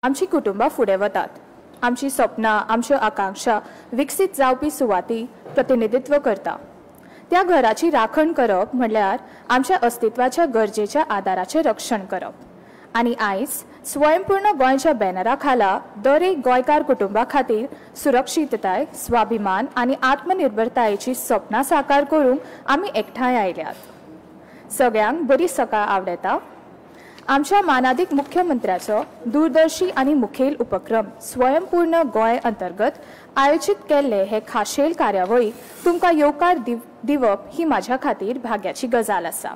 आमची कुटुंबां फुडें वतात. आमची सपनां, आमच्यो आकांक्षा विकसीत जावपी सुवाती प्रतिनिधित्व करता. त्या घराची राखण करप म्हणल्यार आमच्या अस्तित्वाच्या गरजेच्या आदाराचें रक्षण करप. आनी आयज स्वयंपूर्ण गोंयच्या बॅनरा खाला दर एक गोंयकार कुटुंबा खातीर सुरक्षीतताय, स्वाभिमान आनी आत्मनिर्भरतायेची सपनां साकार करूंक आमी एकठांय आयल्यात. सगळ्यांक बरी सकाळ आवडटा. आमच्या मानादीक मुख्यमंत्र्याचो दूरदर्शी आनी मुखेल उपक्रम स्वयंपूर्ण गोंय अंतर्गत आयोजीत केल्ले हे खाशेल कार्यावळीक तुमकां येवकार दिवप ही म्हाज्या खातीर भाग्याची गजाल आसा.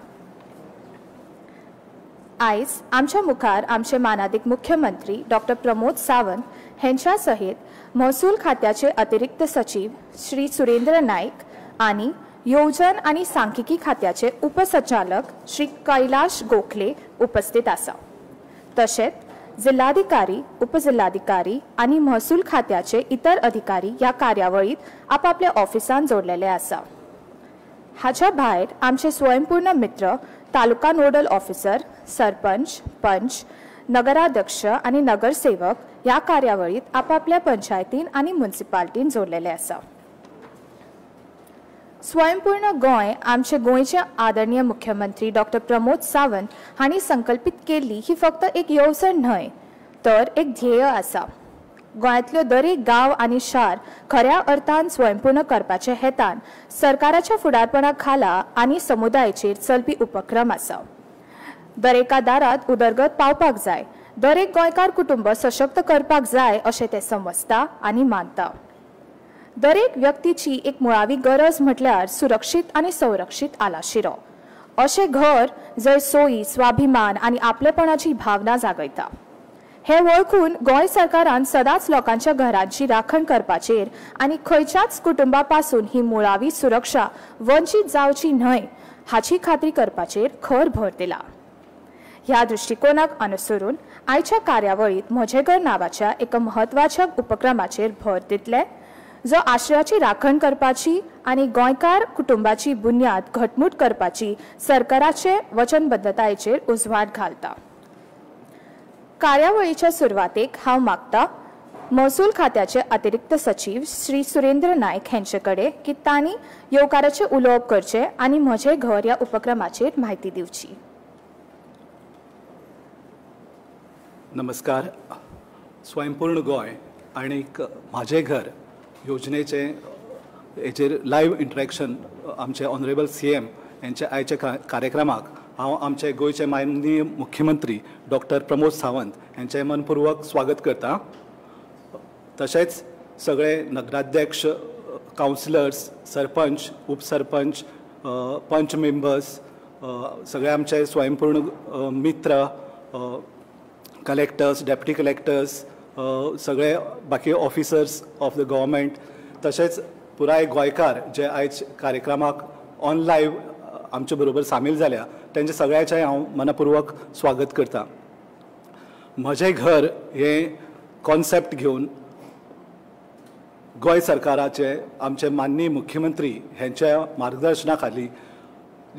आयज आमच्या मुखार आमचे मानादीक मुख्यमंत्री डॉक्टर प्रमोद सावंत हेंच्या सहित महसूल खात्याचे अतिरिक्त सचीव श्री सुरेंद्र नाईक आनी योजन आनी सांख्यिकी खात्याचे उपसंचालक श्री कैलाश गोखले उपस्थित आसा. तशेंच जिल्हाधिकारी, उपजिल्हाधिकारी आनी महसूल खात्याचे इतर अधिकारी ह्या कार्यावळीत आपापल्या ऑफिसान जोडलेले आसा. हाच्या भायर आमचे स्वयंपूर्ण मित्र, तालुका नोडल ऑफिसर, सरपंच, पंच, नगराध्यक्ष आनी नगरसेवक ह्या कार्यावळीत आपापल्या पंचायतीन आनी म्युनिसिपालिटीन जोडलेले आसा. स्वयंपूर्ण गोंय आमचे गोंयचे आदरणीय मुख्यमंत्री डॉक्टर प्रमोद सावंत हांणी संकल्पित केल्ली ही फक्त एक येवजण न्हय तर एक ध्येय आसा. गोंयांतल्यो दरेक गांव आनी शार खऱ्या अर्थान स्वयंपूर्ण करपाचे हेतान सरकाराच्या फुडारपणा खाला आनी समुदायाचेर चलपी उपक्रम आसा. दरेका दारात उदरगत पावपाक जाय, दरेक गोंयकार कुटुंब सशक्त करपाक जाय अशें ते समजता आनी मानता. दरेक व्यक्तीची एक मुळावी गरज म्हटल्यार सुरक्षीत आनी संरक्षीत आलाशिरो, अशें घर जंय सोयी, स्वाभिमान आनी आपलेपणाची भावना जागयता. हे वळखून गोंय सरकारान सदांच लोकांच्या घरांची राखण करपाचेर आनी खंयच्याच कुटुंबा पासून ही मुळावी सुरक्षा वंचीत जावची न्हय हाची खात्री करपाचेर खर भर दिला. ह्या दृश्टिकोनाक अनुसरून आयच्या कार्यावळीत म्हजें घर नांवाच्या एका म्हत्वाच्या उपक्रमाचेर भर दितले, जो आश्रयाची राखण करपाची आनी गोंयकार कुटुंबाची बुन्याद घटमूट करपाची सरकाराचे वचनबद्धतायेचेर उजवाड घालता. कार्यावळीच्या सुरवातेक हांव मागता महसूल खात्याचे अतिरिक्त सचीव श्री सुरेंद्र नाईक हेंचे कडेन की तांणी येवकाराचें उलोवप करचें आनी म्हजें घर ह्या उपक्रमाचेर म्हायती दिवची. नमस्कार. स्वयंपूर्ण गोंय आनीक म्हाजें घर योजनेचे हेचेर लायव्ह इंटरेक्शन आमचे ऑनरेबल CM हेंच्या आयच्या कार्यक्रमाक हांव आमचे गोंयचे माननीय मुख्यमंत्री डॉक्टर प्रमोद सावंत हेंचें मनपूर्वक स्वागत करता. तशेंच सगळे नगराध्यक्ष, कावन्सिलर्स, सरपंच, उपसरपंच, पंच मेंबर्स, सगळे आमचे स्वयंपूर्ण मित्र, कलेक्टर्स, डेप्युटी कलेक्टर्स, सगळे बाकी ऑफिसर्स ऑफ the government, तशेंच पुराय गोंयकार जे आयज कार्यक्रमाक ऑन लायव्ह आमचे बरोबर सामील जाल्या तेंचे सगळ्याचें हांव मनपूर्वक स्वागत करता. म्हजें घर हें कॉन्सेप्ट घेवन गोंय सरकाराचे आमचे माननीय मुख्यमंत्री हेंच्या मार्गदर्शना खाली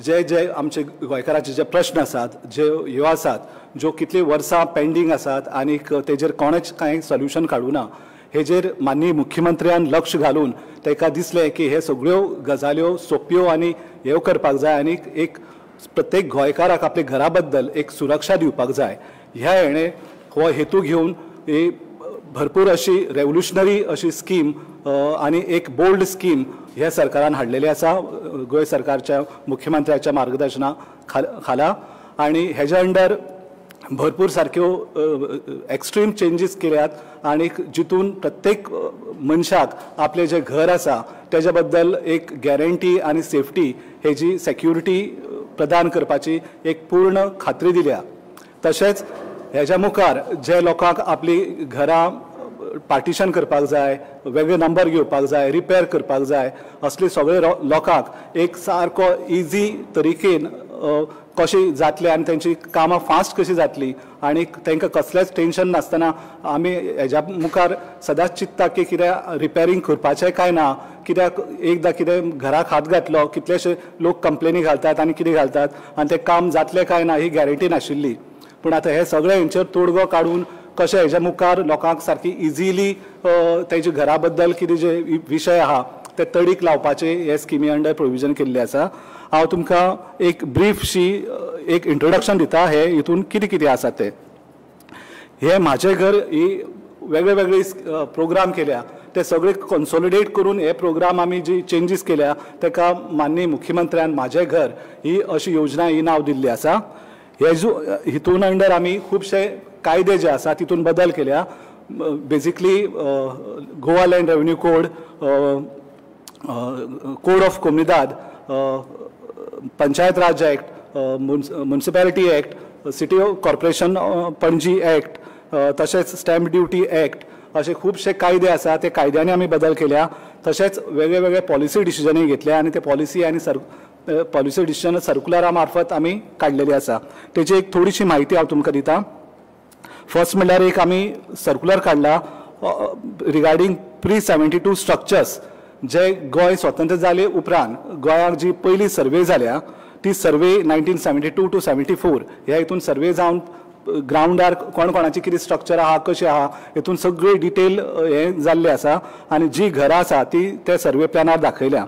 जे जे आमचे गोंयकाराचे जे प्रश्न आसात, जे ह्यो आसात ज्यो कितलीं वर्सां पेंडींग आसात आनीक तेजेर कोणेच कांय सोल्युशन काडूं ना, हेजेर माननीय मुख्यमंत्र्यान लक्ष घालून ताका दिसलें की हे सगळ्यो गजाल्यो सोंप्यो आनी ह्यो करपाक जाय आनी एक प्रत्येक गोंयकाराक आपल्या घरा बद्दल एक सुरक्षा दिवपाक जाय. ह्या हेणें हो हेतू घेवन ही भरपूर अशी रेवोल्युशनरी अशी स्कीम आनी एक बोल्ड स्कीम ह्या सरकारान हाडलेली आसा गोंय सरकारच्या मुख्यमंत्र्याच्या मार्गदर्शना खाला. आनी हेज्या अंडर भरपूर सारक्यो एक्स्ट्रीम चेंजीस केल्यात आनी जितून प्रत्येक मनशाक आपलें जें घर आसा तेज्या बद्दल एक गॅरंटी आनी सेफ्टी हेजी सेक्युरिटी प्रदान करपाची एक पूर्ण खात्री दिल्या. तशेंच हेज्या मुखार जे लोकांक आपली घरां पार्टिशन करपाक जाय, वेगळे नंबर घेवपाक जाय, रिपेर करपाक जाय, असले सगळे लोकांक एक सारको इजी तरिकेन कशी जातले आनी तेंची कामां फास्ट कशी जातली आनी तांकां कसलेंच टेंशन नासतना आमी हेज्या मुखार सदांच चिंत्ता की कितें रिपेरींग करपाचें काय ना, कित्याक एकदां कितें घराक हात घातलो कितलेशे लोक कंप्लेनी घालतात आनी कितें घालतात आनी तें काम जातलें काय ना ही गॅरंटी नाशिल्ली. पूण आतां हे सगळे हेंचेर तोडगो काडून कशें हेज्या मुखार लोकांक सारकी इजिली तेजे घरा बद्दल कितें जे विशय आहा ते तडीक लावपाचे हे स्किमी अंडर प्रोविजन केल्ले आसा. हांव तुमकां एक ब्रीफशी एक इंट्रोडक्शन दिता हे हितून कितें कितें आसा तें. हे म्हाजें घर ही वेगळे वेगळे प्रोग्राम केल्या ते सगळे कन्सॉलिडेट करून हे प्रोग्राम आमी जी चेंजीस केल्या ताका माननीय मुख्यमंत्र्यान म्हाजें घर ही अशी योजना ही नांव दिल्ली आसा. हे जो हितून अंडर आमी खुबशे कायदे जे आसा तितून बदल केल्या. Basically Goa land revenue code, code of Comunidade, Panchayat Raj act, municipality act, city corporation Panaji act, तशेंच स्टॅम्प ड्युटी एक्ट, अशे खुबशे कायदे आसा ते कायद्यांनी आमी बदल केल्या. तशेंच वेगळे वेगळे पॉलिसी डिसिजनूय घेतल्या आनी ते पॉलिसी आनी पॉलिसी डिसिजन सर्कुलरा मार्फत आमी काडलेली आसा. तेजी एक थोडीशी म्हायती हांव तुमकां दिता. फर्स्ट म्हणल्यार एक आमी सर्कुलर काडला रिगार्डींग pre-72 structures, जे गोंय स्वतंत्र जाले उपरांत गोंयाक जी पयली सर्वे जाल्या ती सर्वे 1972 to 74 ह्या हितून सर्वे जावन ग्रावंडार कोण कोणाची कितें स्ट्रक्चर आहा कशें आहा हितून सगळी डिटेल हें जाल्लें आसा आनी जी घरां आसा ती ते सर्वे प्लॅनार दाखयल्या.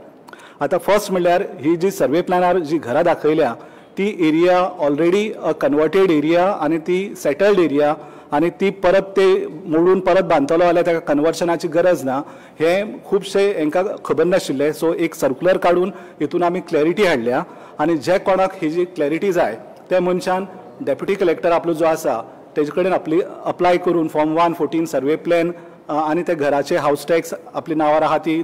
आतां फर्स्ट म्हणल्यार ही जी सर्वे प्लॅनार जी घरां दाखयल्या ती एरिया ऑलरेडी कन्वर्टेड एरिया आनी ती सेटल्ड एरिया आनी ती परत ते मोडून परत बांदतलो जाल्यार ताका कन्वर्शनाची गरज ना हें खुबशे हांकां खबर नाशिल्लें. सो एक सर्कुलर काडून हितून आमी क्लॅरिटी हाडल्या आनी जे कोणाक ही जी क्लॅरिटी जाय त्या मनशान डेप्युटी कलेक्टर आपलो जो आसा तेजे कडेन आपली अप्लाय करून फॉर्म 114 सर्वे प्लॅन आनी ते घराचे हावस टॅक्स आपल्या नांवार आहा ती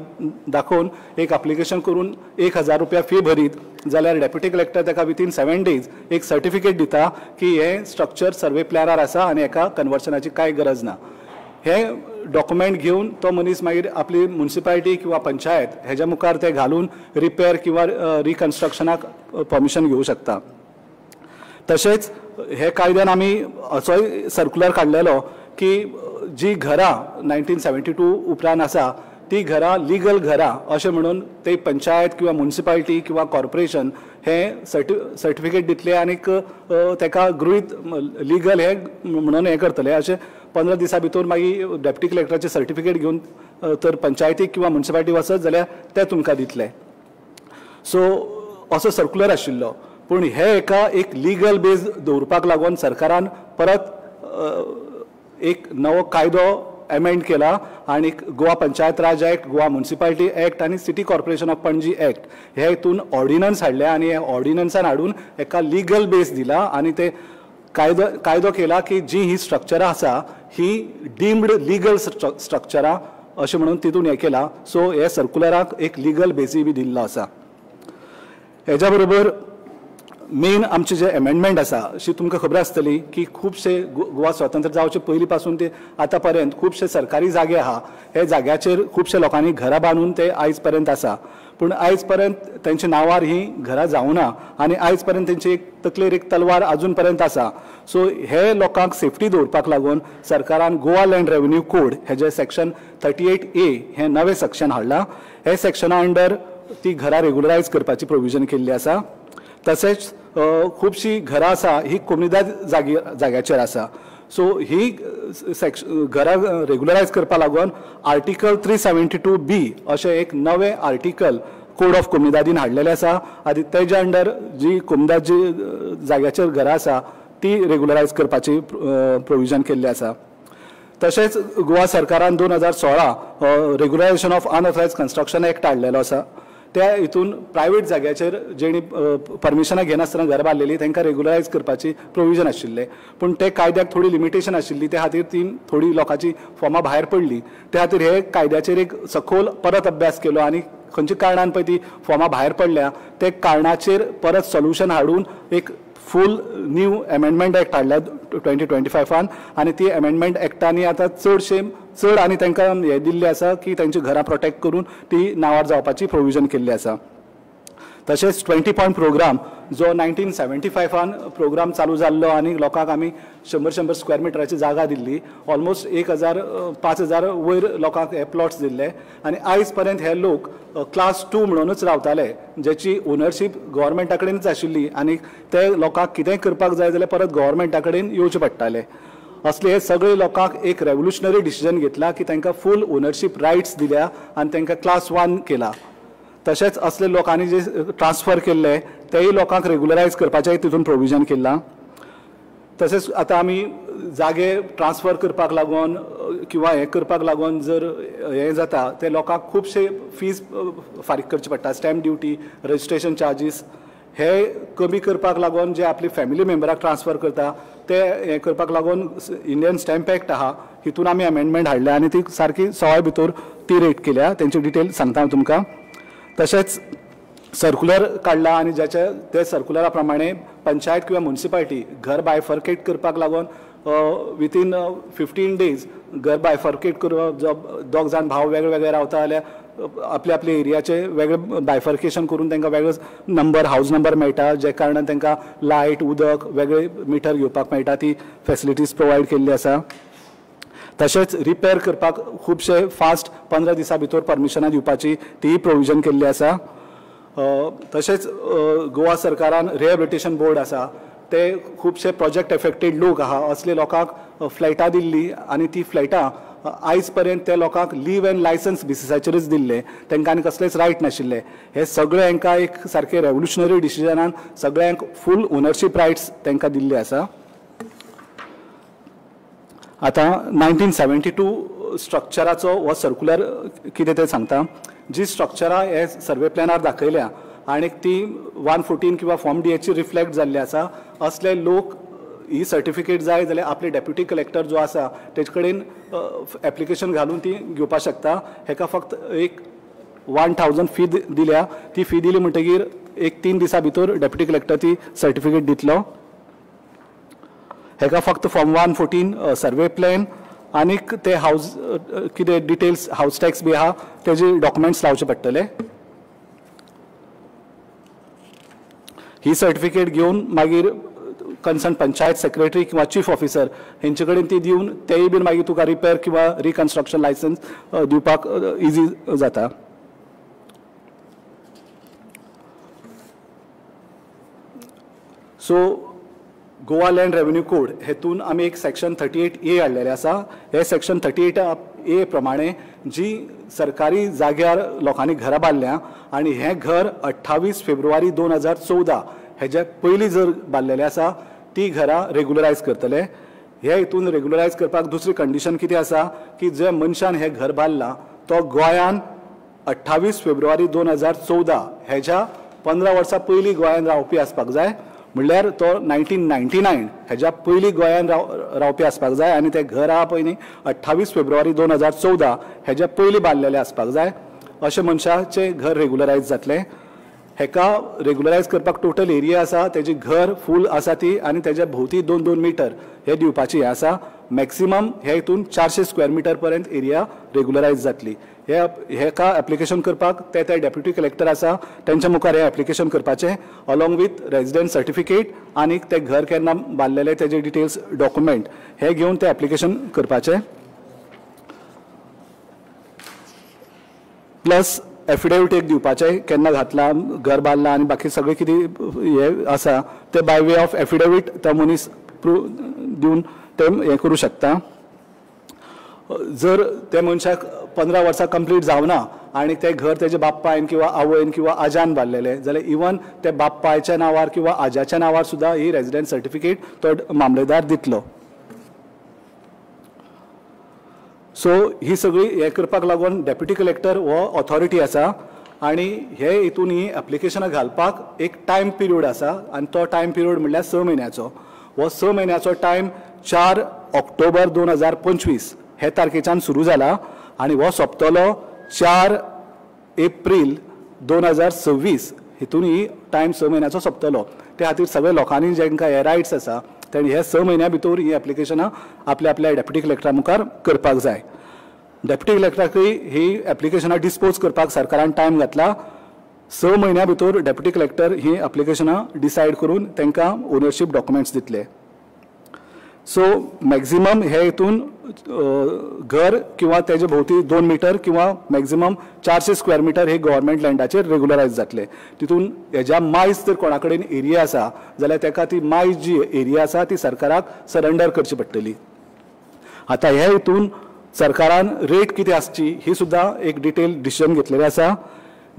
दाखोवन एक एप्लिकेशन करून 1000 रुपया फी भरीत जाल्यार डेप्युटी कलेक्टर ताका विथीन 7 डेज एक सर्टिफिकेट दिता की हें स्ट्रक्चर सर्वे प्लॅनार आसा आनी हेका कन्वर्शनाची कांय गरज ना. हे डॉक्युमेंट घेवन तो मनीस मागीर आपली म्युनिसिपालिटी किंवा पंचायत हेज्या मुखार ते घालून रिपेर किंवा रिकन्स्ट्रक्शनाक परमिशन घेवं शकता. तशेंच हे कायद्यान आमी असोय सर्कुलर काडलेलो की जी घरां 1972 उपरांत आसा ती घरां लिगल घरां अशें म्हणून ते पंचायत किंवा म्युनिसिपालिटी किंवा कॉर्पोरेशन हे सर्टिफिकेट दितले आनीक ताका गृहीत लिगल हे म्हणून हें करतले. अशें 15 दिसां भितर मागीर डेप्युटी कलेक्टराचें सर्टिफिकेट घेवन तर पंचायतीक किंवा म्युनिसिपालिटी वचत जाल्यार ते तुमकां दितले. सो असो सर्कुलर आशिल्लो. पूण हे एका एक लिगल बेज दवरपाक लागून सरकारान परत एक नवो कायदो एमेंड केला आनी Goa Panchayat Raj act, Goa municipality act आनी city corporation of Panaji act हे हितून ऑर्डिनन्स हाडले आनी हे ऑर्डिनन्सान हाडून एका लिगल बेस दिला आनी ते कायदो केला की जी ही स्ट्रक्चरां आसा ही डिम्ड लिगल स्ट्रक्चरां अशें म्हणून तितून हें केलां. सो हे सर्कुलराक एक लिगल बेसी बी दिल्लो आसा. हेज्या बरोबर मेन आमचे जे एमेंडमेंट आसा अशी तुमकां खबर आसतली की खुबशे गोवा स्वतंत्र जावचे पयलीं पासून ते आतां पर्यंत खुबशे सरकारी जागे आहा हे जाग्याचेर खुबशे लोकांनी घरां बांदून ते आयज पर्यंत आसा. पूण आयज पर्यंत तेंच्या नांवार ही घरां जावना आनी आयज पर्यंत तेंची एक तकलेर एक तलवार आजून पर्यंत आसा. सो हे लोकांक सेफ्टी दवरपाक लागून सरकारान गोवा लँड रेवेन्यू कोड हेजे सेक्शन 38A हें नवें सेक्शन हाडलां. हे सेक्शना अंडर ती घरां रेगुलरायज करपाची प्रोविजन केल्ली आसा. तशेंच खुबशीं घरां आसा ही कोमुनिदाद जाग्याचेर आसा. सो ही घरां रेगुलरायज करपा लागून आर्टिकल 372B अशें एक नवें आर्टिकल कोड ऑफ कोमुनिदादीन हाडलेलें आसा आनी तेज्या अंडर जी कोमुनिदाद जी जाग्याचेर घरां आसा ती रेगुलरायज करपाची प्रोविजन केल्लें आसा. तशेंच गोवा सरकारान 2016 regularisation of unauthorised construction act हाडलेलो आसा. त्या हितून प्रायवेट जाग्याचेर जेणी परमिशनां घेनासतना घरां बांदलेली तांकां रेगुलरायज करपाची प्रोविजन आशिल्लें. पूण ते कायद्याक थोडी लिमिटेशन आशिल्ली त्या खातीर ती थोडी लोकांची फॉर्मां भायर पडली. त्या खातीर हे कायद्याचेर एक सखोल परत अभ्यास केलो आनी खंयच्या कारणान पळय ती फॉर्मां भायर पडल्या ते कारणाचेर परत सोल्युशन हाडून एक फूल न्यू एमेंडमेंट एक्ट हाडल्या 2025 आनी ती एमेंडमेंट एक्टांनी आतां चड आनी तांकां हें दिल्लें आसा की तांची घरां प्रोटेक्ट करून ती नांवार जावपाची प्रोविजन केल्ली आसा. तशेंच 20 पॉयंट प्रोग्राम जो 1975 प्रोग्राम चालू जाल्लो आनी लोकांक आमी 100-100 स्क्वेअर मिटराची जागा दिल्ली, ऑलमोस्ट 1000 5000 वयर लोकांक हे प्लॉट्स दिल्ले आनी आयज पर्यंत हे लोक क्लास 2 म्हणूनच रावताले, जेची ओनरशीप गव्हर्मेंटा कडेनच आशिल्ली आनी ते लोकांक कितेंय करपाक जाय जाल्यार परत गव्हर्मेंटा कडेन येवचें पडटालें. असले हे सगळे लोकांक एक रेवोल्युशनरी डिसिजन घेतला की तांकां फूल ओनरशीप रायट्स दिल्या आनी तांकां क्लास 1 केला. तशेंच असले लोकांनी जे ट्रान्सफर केल्ले तेय लोकांक रेगुलरायज करपाचें तितून प्रोविजन केलां. तशेंच आतां आमी जागे ट्रान्सफर करपाक लागून किंवा हें करपाक लागून जर हें जाता ते लोकांक खुबशे फीज फारीक करचे पडटा, स्टॅम्प ड्युटी, रजिस्ट्रेशन चार्जीस हे कमी करपाक लागून जे आपली फॅमिली मेंबराक ट्रान्सफर करता ते हें करपाक लागून इंडियन स्टॅम्प एक्ट आहा हितून आमी अमेंडमेंट हाडल्या आनी ती सारकी सवाय भितर ती रेट केल्या, तेंची डिटेल सांगता हांव तुमकां. तशेंच सर्कुलर काडला आनी ज्याच्या ते सर्कुलरा प्रमाणे पंचायत किंवा म्युनिसिपालिटी घर बायफर्केट करपाक लागून विथीन 15 डेज घर बायफर्केट करप, जो दोग जाण भाव वेगळे वेगळे रावता जाल्यार आपले आपले एरियाचे वेगळे बायफर्केशन करून तांकां वेगळे नंबर, हावज नंबर मेळटा, जे कारणान तांकां लायट, उदक वेगळे मिटर घेवपाक मेळटा, ती फेसिलिटीज प्रोवायड केल्ली आसा. तशेंच रिपेर करपाक खुबशे फास्ट 15 दिसां भितर परमिशनां दिवपाची तीय प्रोविजन केल्ली आसा. तशेंच गोवा सरकारान रिहेबिलिटेशन बोर्ड आसा, ते खुबशे प्रोजेक्ट एफेक्टेड लोक आहा असले लोकांक फ्लॅटां दिल्ली आनी ती फ्लॅटां आयज पर्यंत त्या लोकांक लीव एंड लायसन्स बेसिसाचेरच दिल्ले, तांकां आनी कसलेच रायट नाशिल्ले. हे सगळे हांकां एक सारके रेवोल्युशनरी डिसिजनान सगळ्यांक फूल ओनरशीप रायट्स तांकां दिल्ले आसा. आतां 1972 स्ट्रक्चराचो हो सर्कुलर कितें तें सांगता. जी स्ट्रक्चरां हे सर्वे प्लॅनार दाखयल्या आनी ती 114 किंवा फॉर्म डीएचेर रिफ्लेक्ट जाल्ले आसा, असले लोक ही सर्टिफिकेट जाय जाल्यार आपले डेप्युटी कलेक्टर जो आसा तेजे कडेन एप्लिकेशन घालून ती घेवपाक शकता. हेका फक्त एक 1000 फी दिल्या, ती फी दिली म्हणटगीर एक 3 दिसां भितर डेप्युटी कलेक्टर ती सर्टिफिकेट दितलो. हेका फक्त फॉर्म 114 सर्वे प्लॅन आनीक ते हावज कितें डिटेल्स हावज टॅक्स बी आहा तेजे डॉक्युमेंट्स लावचे पडटले. ही सर्टिफिकेट घेवन मागीर कन्सर्न पंचायत सेक्रेटरी किंवा चीफ ऑफिसर हेंचे कडेन ती दिवन तेय बीन मागीर तुका रिपेर किंवा रिकन्स्ट्रक्शन लायसन्स दिवपाक इजी जाता. So Goa land revenue code हेतून आमी एक सेक्शन 38A हाडलेलें आसा. हे सेक्शन 38A प्रमाणे जी सरकारी जाग्यार लोकांनी घरां बांदल्या आनी हें घर 28 फेब्रुवारी 2014 हेज्या पयलीं जर बांदलेलें आसा ती घरां रेगुलरायज करतले. हे हितून रेगुलरायज करपाक दुसरी कंडिशन कितें आसा की जे मनशान हें घर बांदलां तो गोंयान 28 फेब्रुवारी 2014 हेज्या 15 वर्सां पयलीं गोंयान रावपी आसपाक जाय, म्हणल्यार तो 1999 हेज्या पयलीं गोंयान रावपी आसपाक जाय आनी तें घर आहा पळय न्ही 28 फेब्रुवारी 2014 हेज्या पयलीं बांदलेलें आसपाक जाय. अशें मनशाचें घर रेगुलरायज जातलें. हेका रेगुलरायज करपाक टोटल एरिया आसा तेजी घर फूल आसा ती आनी तेज्या भोंवती 2-2 मिटर हे दिवपाची हें आसा. मॅक्सिमम हे हितून 400 स्क्वेअर मिटर पर्यंत एरिया रेगुलरायज जातली. हे हेका एप्लिकेशन करपाक ते ते डेप्युटी कलेक्टर आसा तेंच्या मुखार हें एप्लिकेशन करपाचें अलॉंग विथ रेजिडंट सर्टिफिकेट आनी ते घर केन्ना बांदलेलें तेजे डिटेल्स डॉक्युमेंट हे घेवन ते एप्लिकेशन करपाचें. प्लस एफिडेवीट एक दिवपाचें केन्ना घातलां घर बांदलां आनी बाकी सगळें कितें हें आसा ते बाय वे ऑफ एफिडेवीट तो मनीस प्रूव दिवन ते हें करूं शकता. जर त्या मनशाक 15 वर्सां कंप्लीट जावना आनी तें घर तेजे बापायन किंवा आवयन किंवा आज्यान बांदलेलें जाल्यार इवन ते बापायच्या नांवार किंवा आज्याच्या नांवार सुद्दां ही रेजिडंट सर्टिफिकेट तो मामलेदार दितलो. सो ही सगळी हें करपाक लागून डेप्युटी कलेक्टर हो ऑथॉरिटी आसा आनी हे हितून ही एप्लिकेशनां घालपाक एक टायम पिरियड आसा आनी तो टायम पिरियड म्हणल्यार 6 म्हयन्याचो. हो 6 म्हयन्याचो टायम 4 ऑक्टोबर 2025 हे तारखेच्यान सुरू जाला आनी हो सोंपतलो 4 एप्रील 2026 हितून ही टायम 6 म्हयन्याचो सोंपतलो. त्या खातीर सगळे लोकांनी जांकां हे रायट्स आसा तेणी हे 6 म्हयन्या भितर ही एप्लिकेशनां आपल्या आपल्या डेप्युटी कलेक्टरा मुखार करपाक जाय. डेप्युटी कलेक्टराकूय ही एप्लिकेशनां डिस्पोज करपाक सरकारान टायम घातला. 6 म्हयन्या भितर डेप्युटी कलेक्टर ही एप्लिकेशनां डिसायड करून तांकां ओनरशीप डॉक्युमेंट्स दितले. सो मॅक्झिमम हे हितून घर किंवा तेजे भोंवती 2 मिटर किंवा मॅक्झिमम 400 स्क्वेअर मिटर हे गव्हर्मेंट लँडाचेर रेगुलरायज जातले. तितून हेज्या मायज जर कोणा कडेन एरिया आसा जाल्यार तेका ती मायज जी एरिया आसा ती सरकाराक सरेंडर करची पडटली. आतां हे हितून सरकारान रेट कितें आसची ही सुद्दां एक डिटेल डिसिजन घेतलेलें आसा.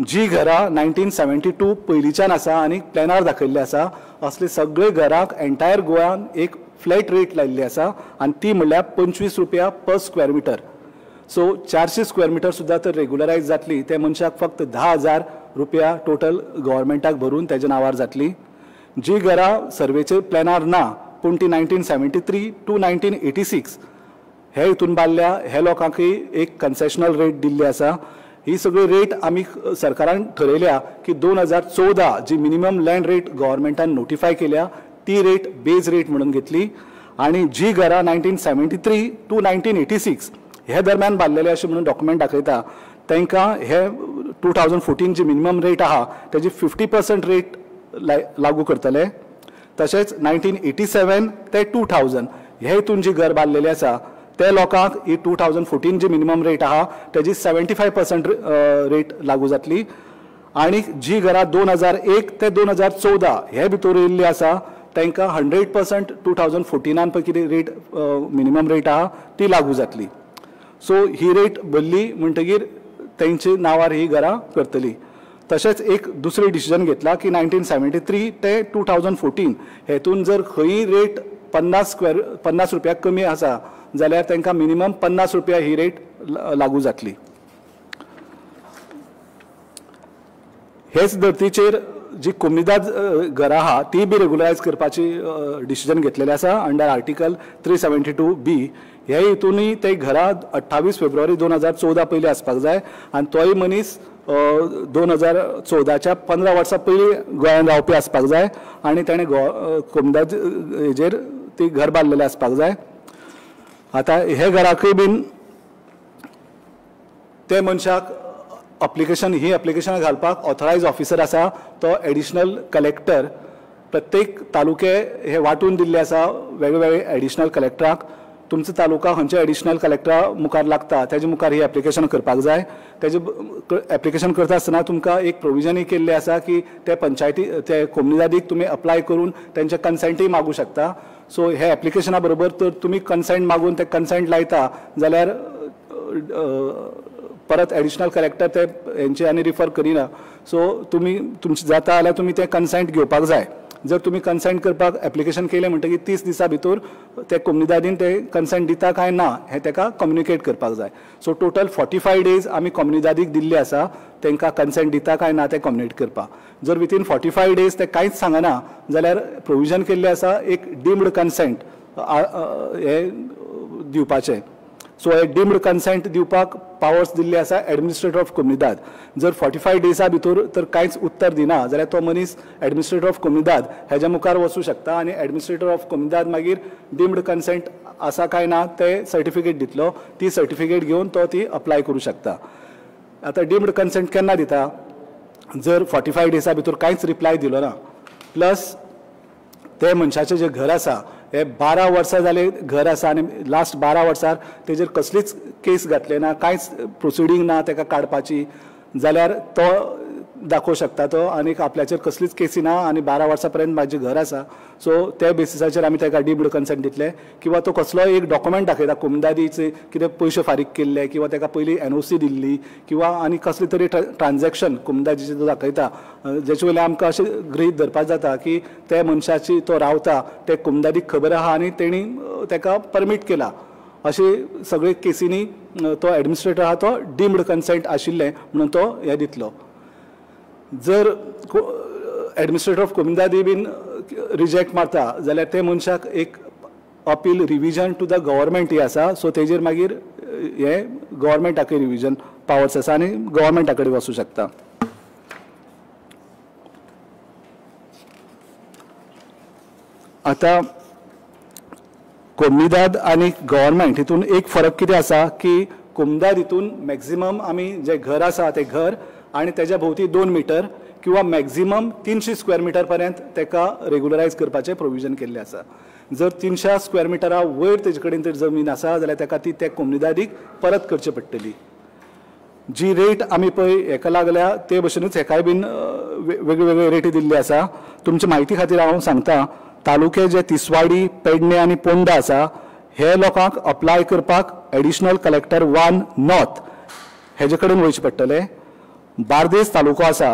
जी घरां 1972 पयलींच्यान आसा आनी प्लॅनार दाखयल्ली आसा असले सगळे घरांक एन्टायर गोवान एक फ्लॅट रेट लायिल्ली आसा आनी ती म्हणल्यार 25 रुपया per square metre. So 400 square metre सुद्दां तर रेगुलरायज जातली ते मनशाक फक्त 10,000 रुपया टोटल गव्हर्मेंटाक भरून तेज्या नांवार जातली. जी घरां सर्वेचे प्लॅनार ना पूण ती 1973 टू 1986 हे हितून बांदल्या हे लोकांकय एक कन्सेशनल रेट दिल्ली आसा. ही सगळी रेट आमी सरकारान ठरयल्या की 2014 जी मिनिमम लँड रेट गव्हर्मेंटान नोटिफाय केल्या ती रेट बेज रेट म्हणून घेतली आनी जी घरां 1973 टू 1986 हे दरम्यान बांदलेले अशें म्हणून डॉक्युमेंट दाखयता तांकां हे 2014 जी मिनिमम रेट आहा तेजी 50% रेट लागू करतले. तशेंच 1987 ते 2000 हे हितून जी घर बांदलेली आसा ते लोकांक ही 2014 जी मिनिमम रेट आहा तेजी 75% रेट लागू जातली. आनी जी घरां 2001 ते 2014 हे भितर येयल्ली आसा तांकां 100% 2014 पळय कितें रेट मिनिमम रेट आहा ती लागू जातली. सो ही रेट भरली म्हणटगीर तेंचे नांवार ही घरां करतली. तशेंच एक दुसरें डिसिजन घेतला की 1973 ते 2014 हेतून जर खंयी रेट 50 रुपया कमी आसा जाल्यार तांकां मिनिमम 50 रुपया ही रेट लागू जातली. हेच धर्तीचेर जी कोमुनिदाद घरां आहा ती बी रेगुलरायज करपाची डिसिजन घेतलेलें आसा अंडर आर्टिकल 372B. हे हितूनय ते घरां 28 फेब्रुवारी 2014 पयलीं आसपाक जाय आनी तोय मनीस 2014च्या 15 वर्सां पयलीं गोंयांत रावपी आसपाक जाय आनी ताणें कोमुनिदाद हेजेर ती घर बांदलेलें आसपाक जाय. आतां हे घराकय बीन ते मनशाक अप्लिकेशन ही एप्लिकेशनां घालपाक ऑथरायज ऑफिसर आसा तो एडिशनल कलेक्टर. प्रत्येक तालुके हे वांटून दिल्ले आसा वेगवेगळे एडिशनल कलेक्टराक. तुमचो तालुका खंयच्या एडिशनल कलेक्टरा मुखार लागता तेजे मुखार ही एप्लिकेशन करपाक जाय. तेजे एप्लिकेशन करता आसतना तुमकां एक प्रोविजनय केल्लें आसा की ते पंचायती ते कोमुनिदादीक तुमी अप्लाय करून तेंचे कन्सेंटय मागूं शकता. सो हे एप्लिकेशना बरोबर तर तुमी कन्सेंट मागून ते कन्सेंट लायता जाल्यार परत एडिशनल कलेक्टर ते हेंचे आनी रिफर करिना. सो तुमी तुमचें जाता जाल्यार तुमी तें कन्सेंट घेवपाक जाय. जर तुमी कन्सेंट करपाक एप्लिकेशन केलें म्हणटकीर 30 दिसां भितर ते कोमुनिदादीन ते कन्सेंट दिता काय ना हें ताका कम्युनिकेट करपाक जाय. सो टोटल 45 डेज आमी कोमुनिदादीक दिल्ली आसा तांकां कन्सेंट दिता काय ना तें कम्युनिकेट करपाक. जर विथीन 45 डेज ते कांयच सांगना जाल्यार प्रोविजन केल्लें आसा एक डिम्ड कन्सेंट हें दिवपाचें. सो हे डिम्ड कन्सेंट दिवपाक पावर्स दिल्ले आसा एडमिनिस्ट्रेटर ऑफ कोमुनिदाद. जर 45 डेजा भितर तर कांयच उत्तर दिना जाल्यार तो मनीस एडमिनिस्ट्रेटर ऑफ कोमुनिदाद हेज्या मुखार वचूं शकता आनी एडमिनिस्ट्रेटर ऑफ कोमुनिदाद मागीर डिम्ड कन्सेंट आसा काय ना ते सर्टिफिकेट दितलो. ती सर्टिफिकेट घेवन तो ती अप्लाय करूं शकता. आतां डिम्ड कन्सेंट केन्ना दिता? जर 45 डेजा भितर कांयच रिप्लाय दिलो ना, प्लस ते मनशाचें जें घर आसा हे 12 वर्सां जाले घर आसा आनी लास्ट 12 वर्सां तेजेर कसलीच केस घातले ना, कांयच प्रोसिडींग ना ताका काडपाची, जाल्यार तो दाखोवंक शकता तो आनी आपल्याचेर कसलीच केसी ना आनी 12 वर्सां पर्यंत म्हाजें घर आसा. सो त्या बेसिसाचेर आमी ताका डिम्ड कन्सेंट दितले. किंवा तो कसलोय एक डॉक्युमेंट दाखयता कोमुनिदादीचे कितें पयशे फारीक केल्ले किंवा ताका पयलीं NOC दिल्ली किंवा आनी कसले तरी ट्रान्जॅक्शन कोमुनिदादीचें तो दाखयता जेचे वयल्यान आमकां अशें गृहीत धरपाक जाता की त्या मनशाची तो रावता ते कोमुनिदादीक खबर आहा आनी तेणी ताका परमीट केला. अशे सगळे केसींनी तो एडमिनिस्ट्रेटर आहा तो डिम्ड कन्सेंट आशिल्लें म्हणून तो हें दितलो. जर एडमिनिस्ट्रेटर ऑफ कोमुनिदादी बीन रिजेक्ट मारता जाल्यार ते मनशाक एक appeal revision to the government ही आसा. सो तेजेर मागीर हे गव्हर्मेंटाकय रिविजन पावर्स आसा आनी गव्हर्मेंटा कडेन वचूं शकता. आतां कोमुनिदाद आनी गव्हर्मेंट हितून एक फरक कितें आसा की कोमुनिदाद हितून मॅक्झिमम आमी जें घर आसा तें घर आनी तेज्या भोंवती 2 मिटर किंवा मॅक्झिमम 300 स्क्वेअर मिटर पर्यंत ताका रेगुलरायज करपाचें प्रोविजन केल्लें आसा. जर 300 स्क्वेअर मिटरा वयर तेजे कडेन जर जमीन आसा जाल्यार ताका ती त्या कोमुनिदादीक परत करची पडटली. जी रेट आमी पळय हेका लागल्या ते भशेनूच हेकाय बीन वेगळे वेगळे रेटी दिल्ली आसा. तुमच्या म्हायती खातीर हांव सांगता, तालुके जे तिसवाडी, पेडणे आनी पोंडा आसा हे लोकांक अप्लाय करपाक एडिशनल कलेक्टर 1 नॉर्थ हेजे कडेन वयचें पडटलें. बार्देस तालुको आसा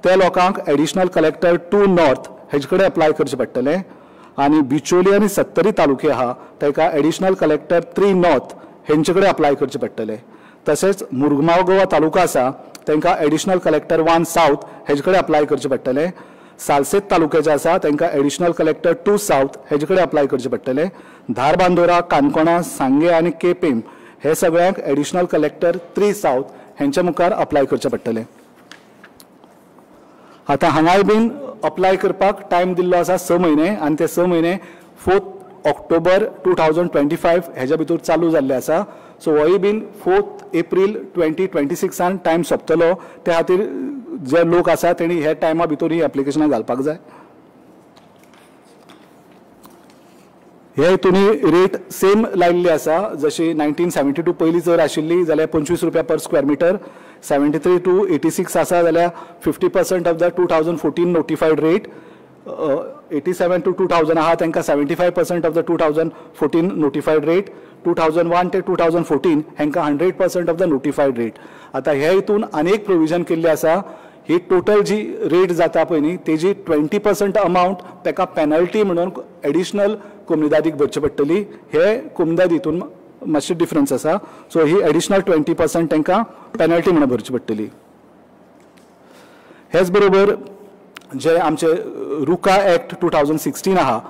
ते लोकांक एडिशनल कलेक्टर 2 नॉर्थ हेजे कडेन अप्लाय करचें पडटलें. आनी बिचोली आनी सत्तरी तालुके आहा ताका एडिशनल कलेक्टर 3 नॉर्थ हेंचे कडेन अप्लाय करचें पडटलें. तशेंच मुरगांव गोवा तालुका आसा तांकां एडिशनल कलेक्टर 1 सावथ हेजे कडेन अप्लाय करचें पडटलें. सालसेत तालुक्याचे आसा तांकां एडिशनल कलेक्टर 2 सावथ हेजे कडेन अप्लाय करचें पडटलें. धारबांदोरा, काणकोणा, सांगे आनी केपेम हे सगळ्यांक एडिशनल कलेक्टर 3 सावथ हेंच्या मुखार अप्लाय करचें पडटलें. आतां हांगाय बीन अप्लाय करपाक टायम दिल्लो आसा 6 म्हयने आनी ते 6 म्हयने 4 ऑक्टोबर 2025 हेज्या भितर चालू जाल्ले आसा. सो होय बीन 4 एप्रील 2026 टायम सोंपतलो. त्या खातीर जे लोक आसा तेणी ह्या टायमा भितर ही एप्लिकेशनां घालपाक जाय. हे हितून रेट सेम लायिल्ली आसा, जशी 1972 पयलीं जर आशिल्ली जाल्यार 25 रुपया पर स्क्वेअर मिटर, 73 टू 86 आसा जाल्यार 50% of the 2014 notified rate, 87 to 2000 आहा तांकां 75% ऑफ the 2014 notified rate, 2001 ते 2014 हांकां 100% ऑफ the notified rate. आतां हे हितून आनी एक प्रोविजन केल्ली आसा, ही टोटल जी रेट जाता पळय न्ही तेजी 20% अमावंट ताका पेनल्टी म्हणून एडिशनल कोमुनिदादीक भरची पडटली. हे कोमुनिदाद हितून मातशी डिफरन्स आसा. सो ही एडिशनल 20% तांकां पेनल्टी म्हणून भरची पडटली. हेच बरोबर जे आमचे रुका एक्ट 2016 आहा,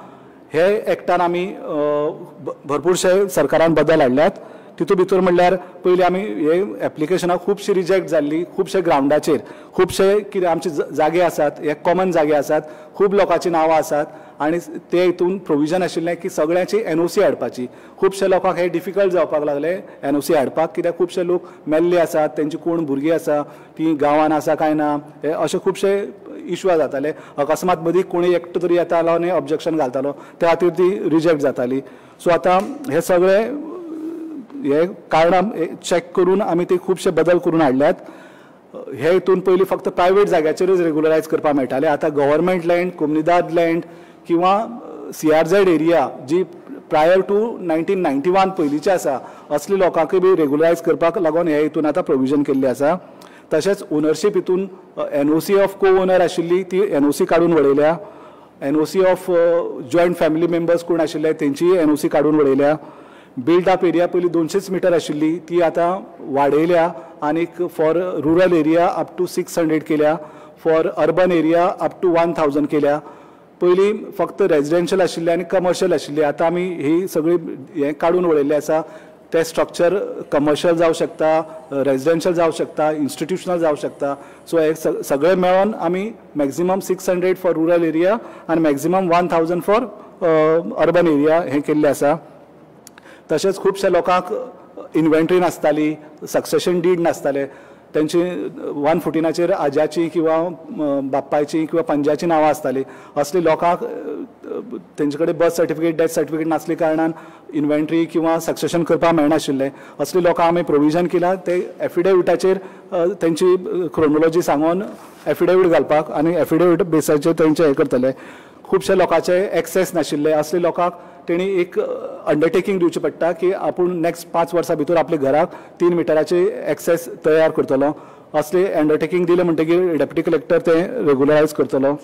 हे एक्टान आमी भरपूरशे सरकारान बदल हाडल्यात. तितू भितर म्हणल्यार पयलीं आमी हे एप्लिकेशनां खुबशीं रिजेक्ट जाल्लीं, खुबशे ग्रावंडाचेर, खुबशे कितें आमचे जागे आसात, हे कॉमन जागे आसात, खूब लोकांची नांवां आसात आनी ते हितून प्रोविजन आशिल्लें की सगळ्यांची एनओसी हाडपाची. खुबशे लोकांक हे डिफिकल्ट जावपाक लागले एनओसी हाडपाक, कित्याक खुबशे लोक मेल्ले आसात, तेंची कोण भुरगीं आसा ती गांवान आसा काय ना, हे अशे खुबशे इश्यू जाताले. अकस्मात मदीं कोणी एकटो तरी येतालो आनी ऑब्जेक्शन घालतालो, त्या खातीर ती रिजेक्ट जाताली. सो आतां हे सगळे हे कारणां चॅक करून आमी ते खुबशे बदल करून हाडल्यात. हे हितून पयलीं फक्त प्रायवेट जाग्याचेरूच रेगुलरायज करपाक मेळटालें, आतां गव्हर्मेंट लँड, कोमुनिदाद लँड किंवा सीआरझेड एरिया जी प्रायर टू 1991 पयलींची आसा असली लोकांकूय बी रेगुलरायज करपाक लागून हे हितून आतां प्रोविजन केल्लें आसा. तशेंच ओनरशीप हितून एनओसी ऑफ को ओनर आशिल्ली ती एनओसी काडून वडयल्या, NOC of joint family members कोण आशिल्ले तेंचीय एनओसी काडून वडयल्या. बिल्ड अप एरिया पयलीं 200 मिटर आशिल्ली ती आतां वाडयल्या आनीक for rural area up to 600 केल्या, for urban area up to 1000 केल्या. पयलीं फक्त रेजिडेन्शियल आशिल्ले आनी कमर्शियल आशिल्ली, आतां आमी ही सगळी हें काडून वडयल्लें आसा. तें स्ट्रक्चर कमर्शियल जावं शकता, रेजिडेन्शियल जावं शकता, इन्स्टिट्युशनल जावं शकता. सो हे सगळें मेळोन आमी मॅक्झिमम 600 फॉर रुरल एरिया आनी मॅक्झिमम 1000 फॉर अर्बन एरिया हें केल्लें आसा. तशेंच खुबश्या लोकांक इन्व्हेंटरी नासताली, सक्सेशन did नासतालें, तेंची 114चेर आज्याची किंवा बापायची किंवा पंजाची नांवां आसतालीं. असली लोकांक तेंचे कडेन बर्थ सर्टिफिकेट, डेथ सर्टिफिकेट नासले कारणान इन्व्हेंटरी किंवा सक्सेशन करपाक मेळनाशिल्लें. असली लोकांक आमी प्रोविजन केलां ते एफिडेविटाचेर तेंची क्रोनोलॉजी सांगून एफिडेवीट घालपाक आनी एफिडेवीट बेसाचेर तेंचे हें करतले. खुबशे लोकांचे एक्सेस नाशिल्ले, असले लोकांक तेणी एक अंडरटेकींग दिवचें पडटा की आपूण नेक्स्ट 5 वर्सां भितर आपल्या घराक 3 मिटराचे एक्सेस तयार करतलो. असले अंडरटेकींग दिलें म्हणटकीर डेप्युटी कलेक्टर तें रेगुलरायज करतलो.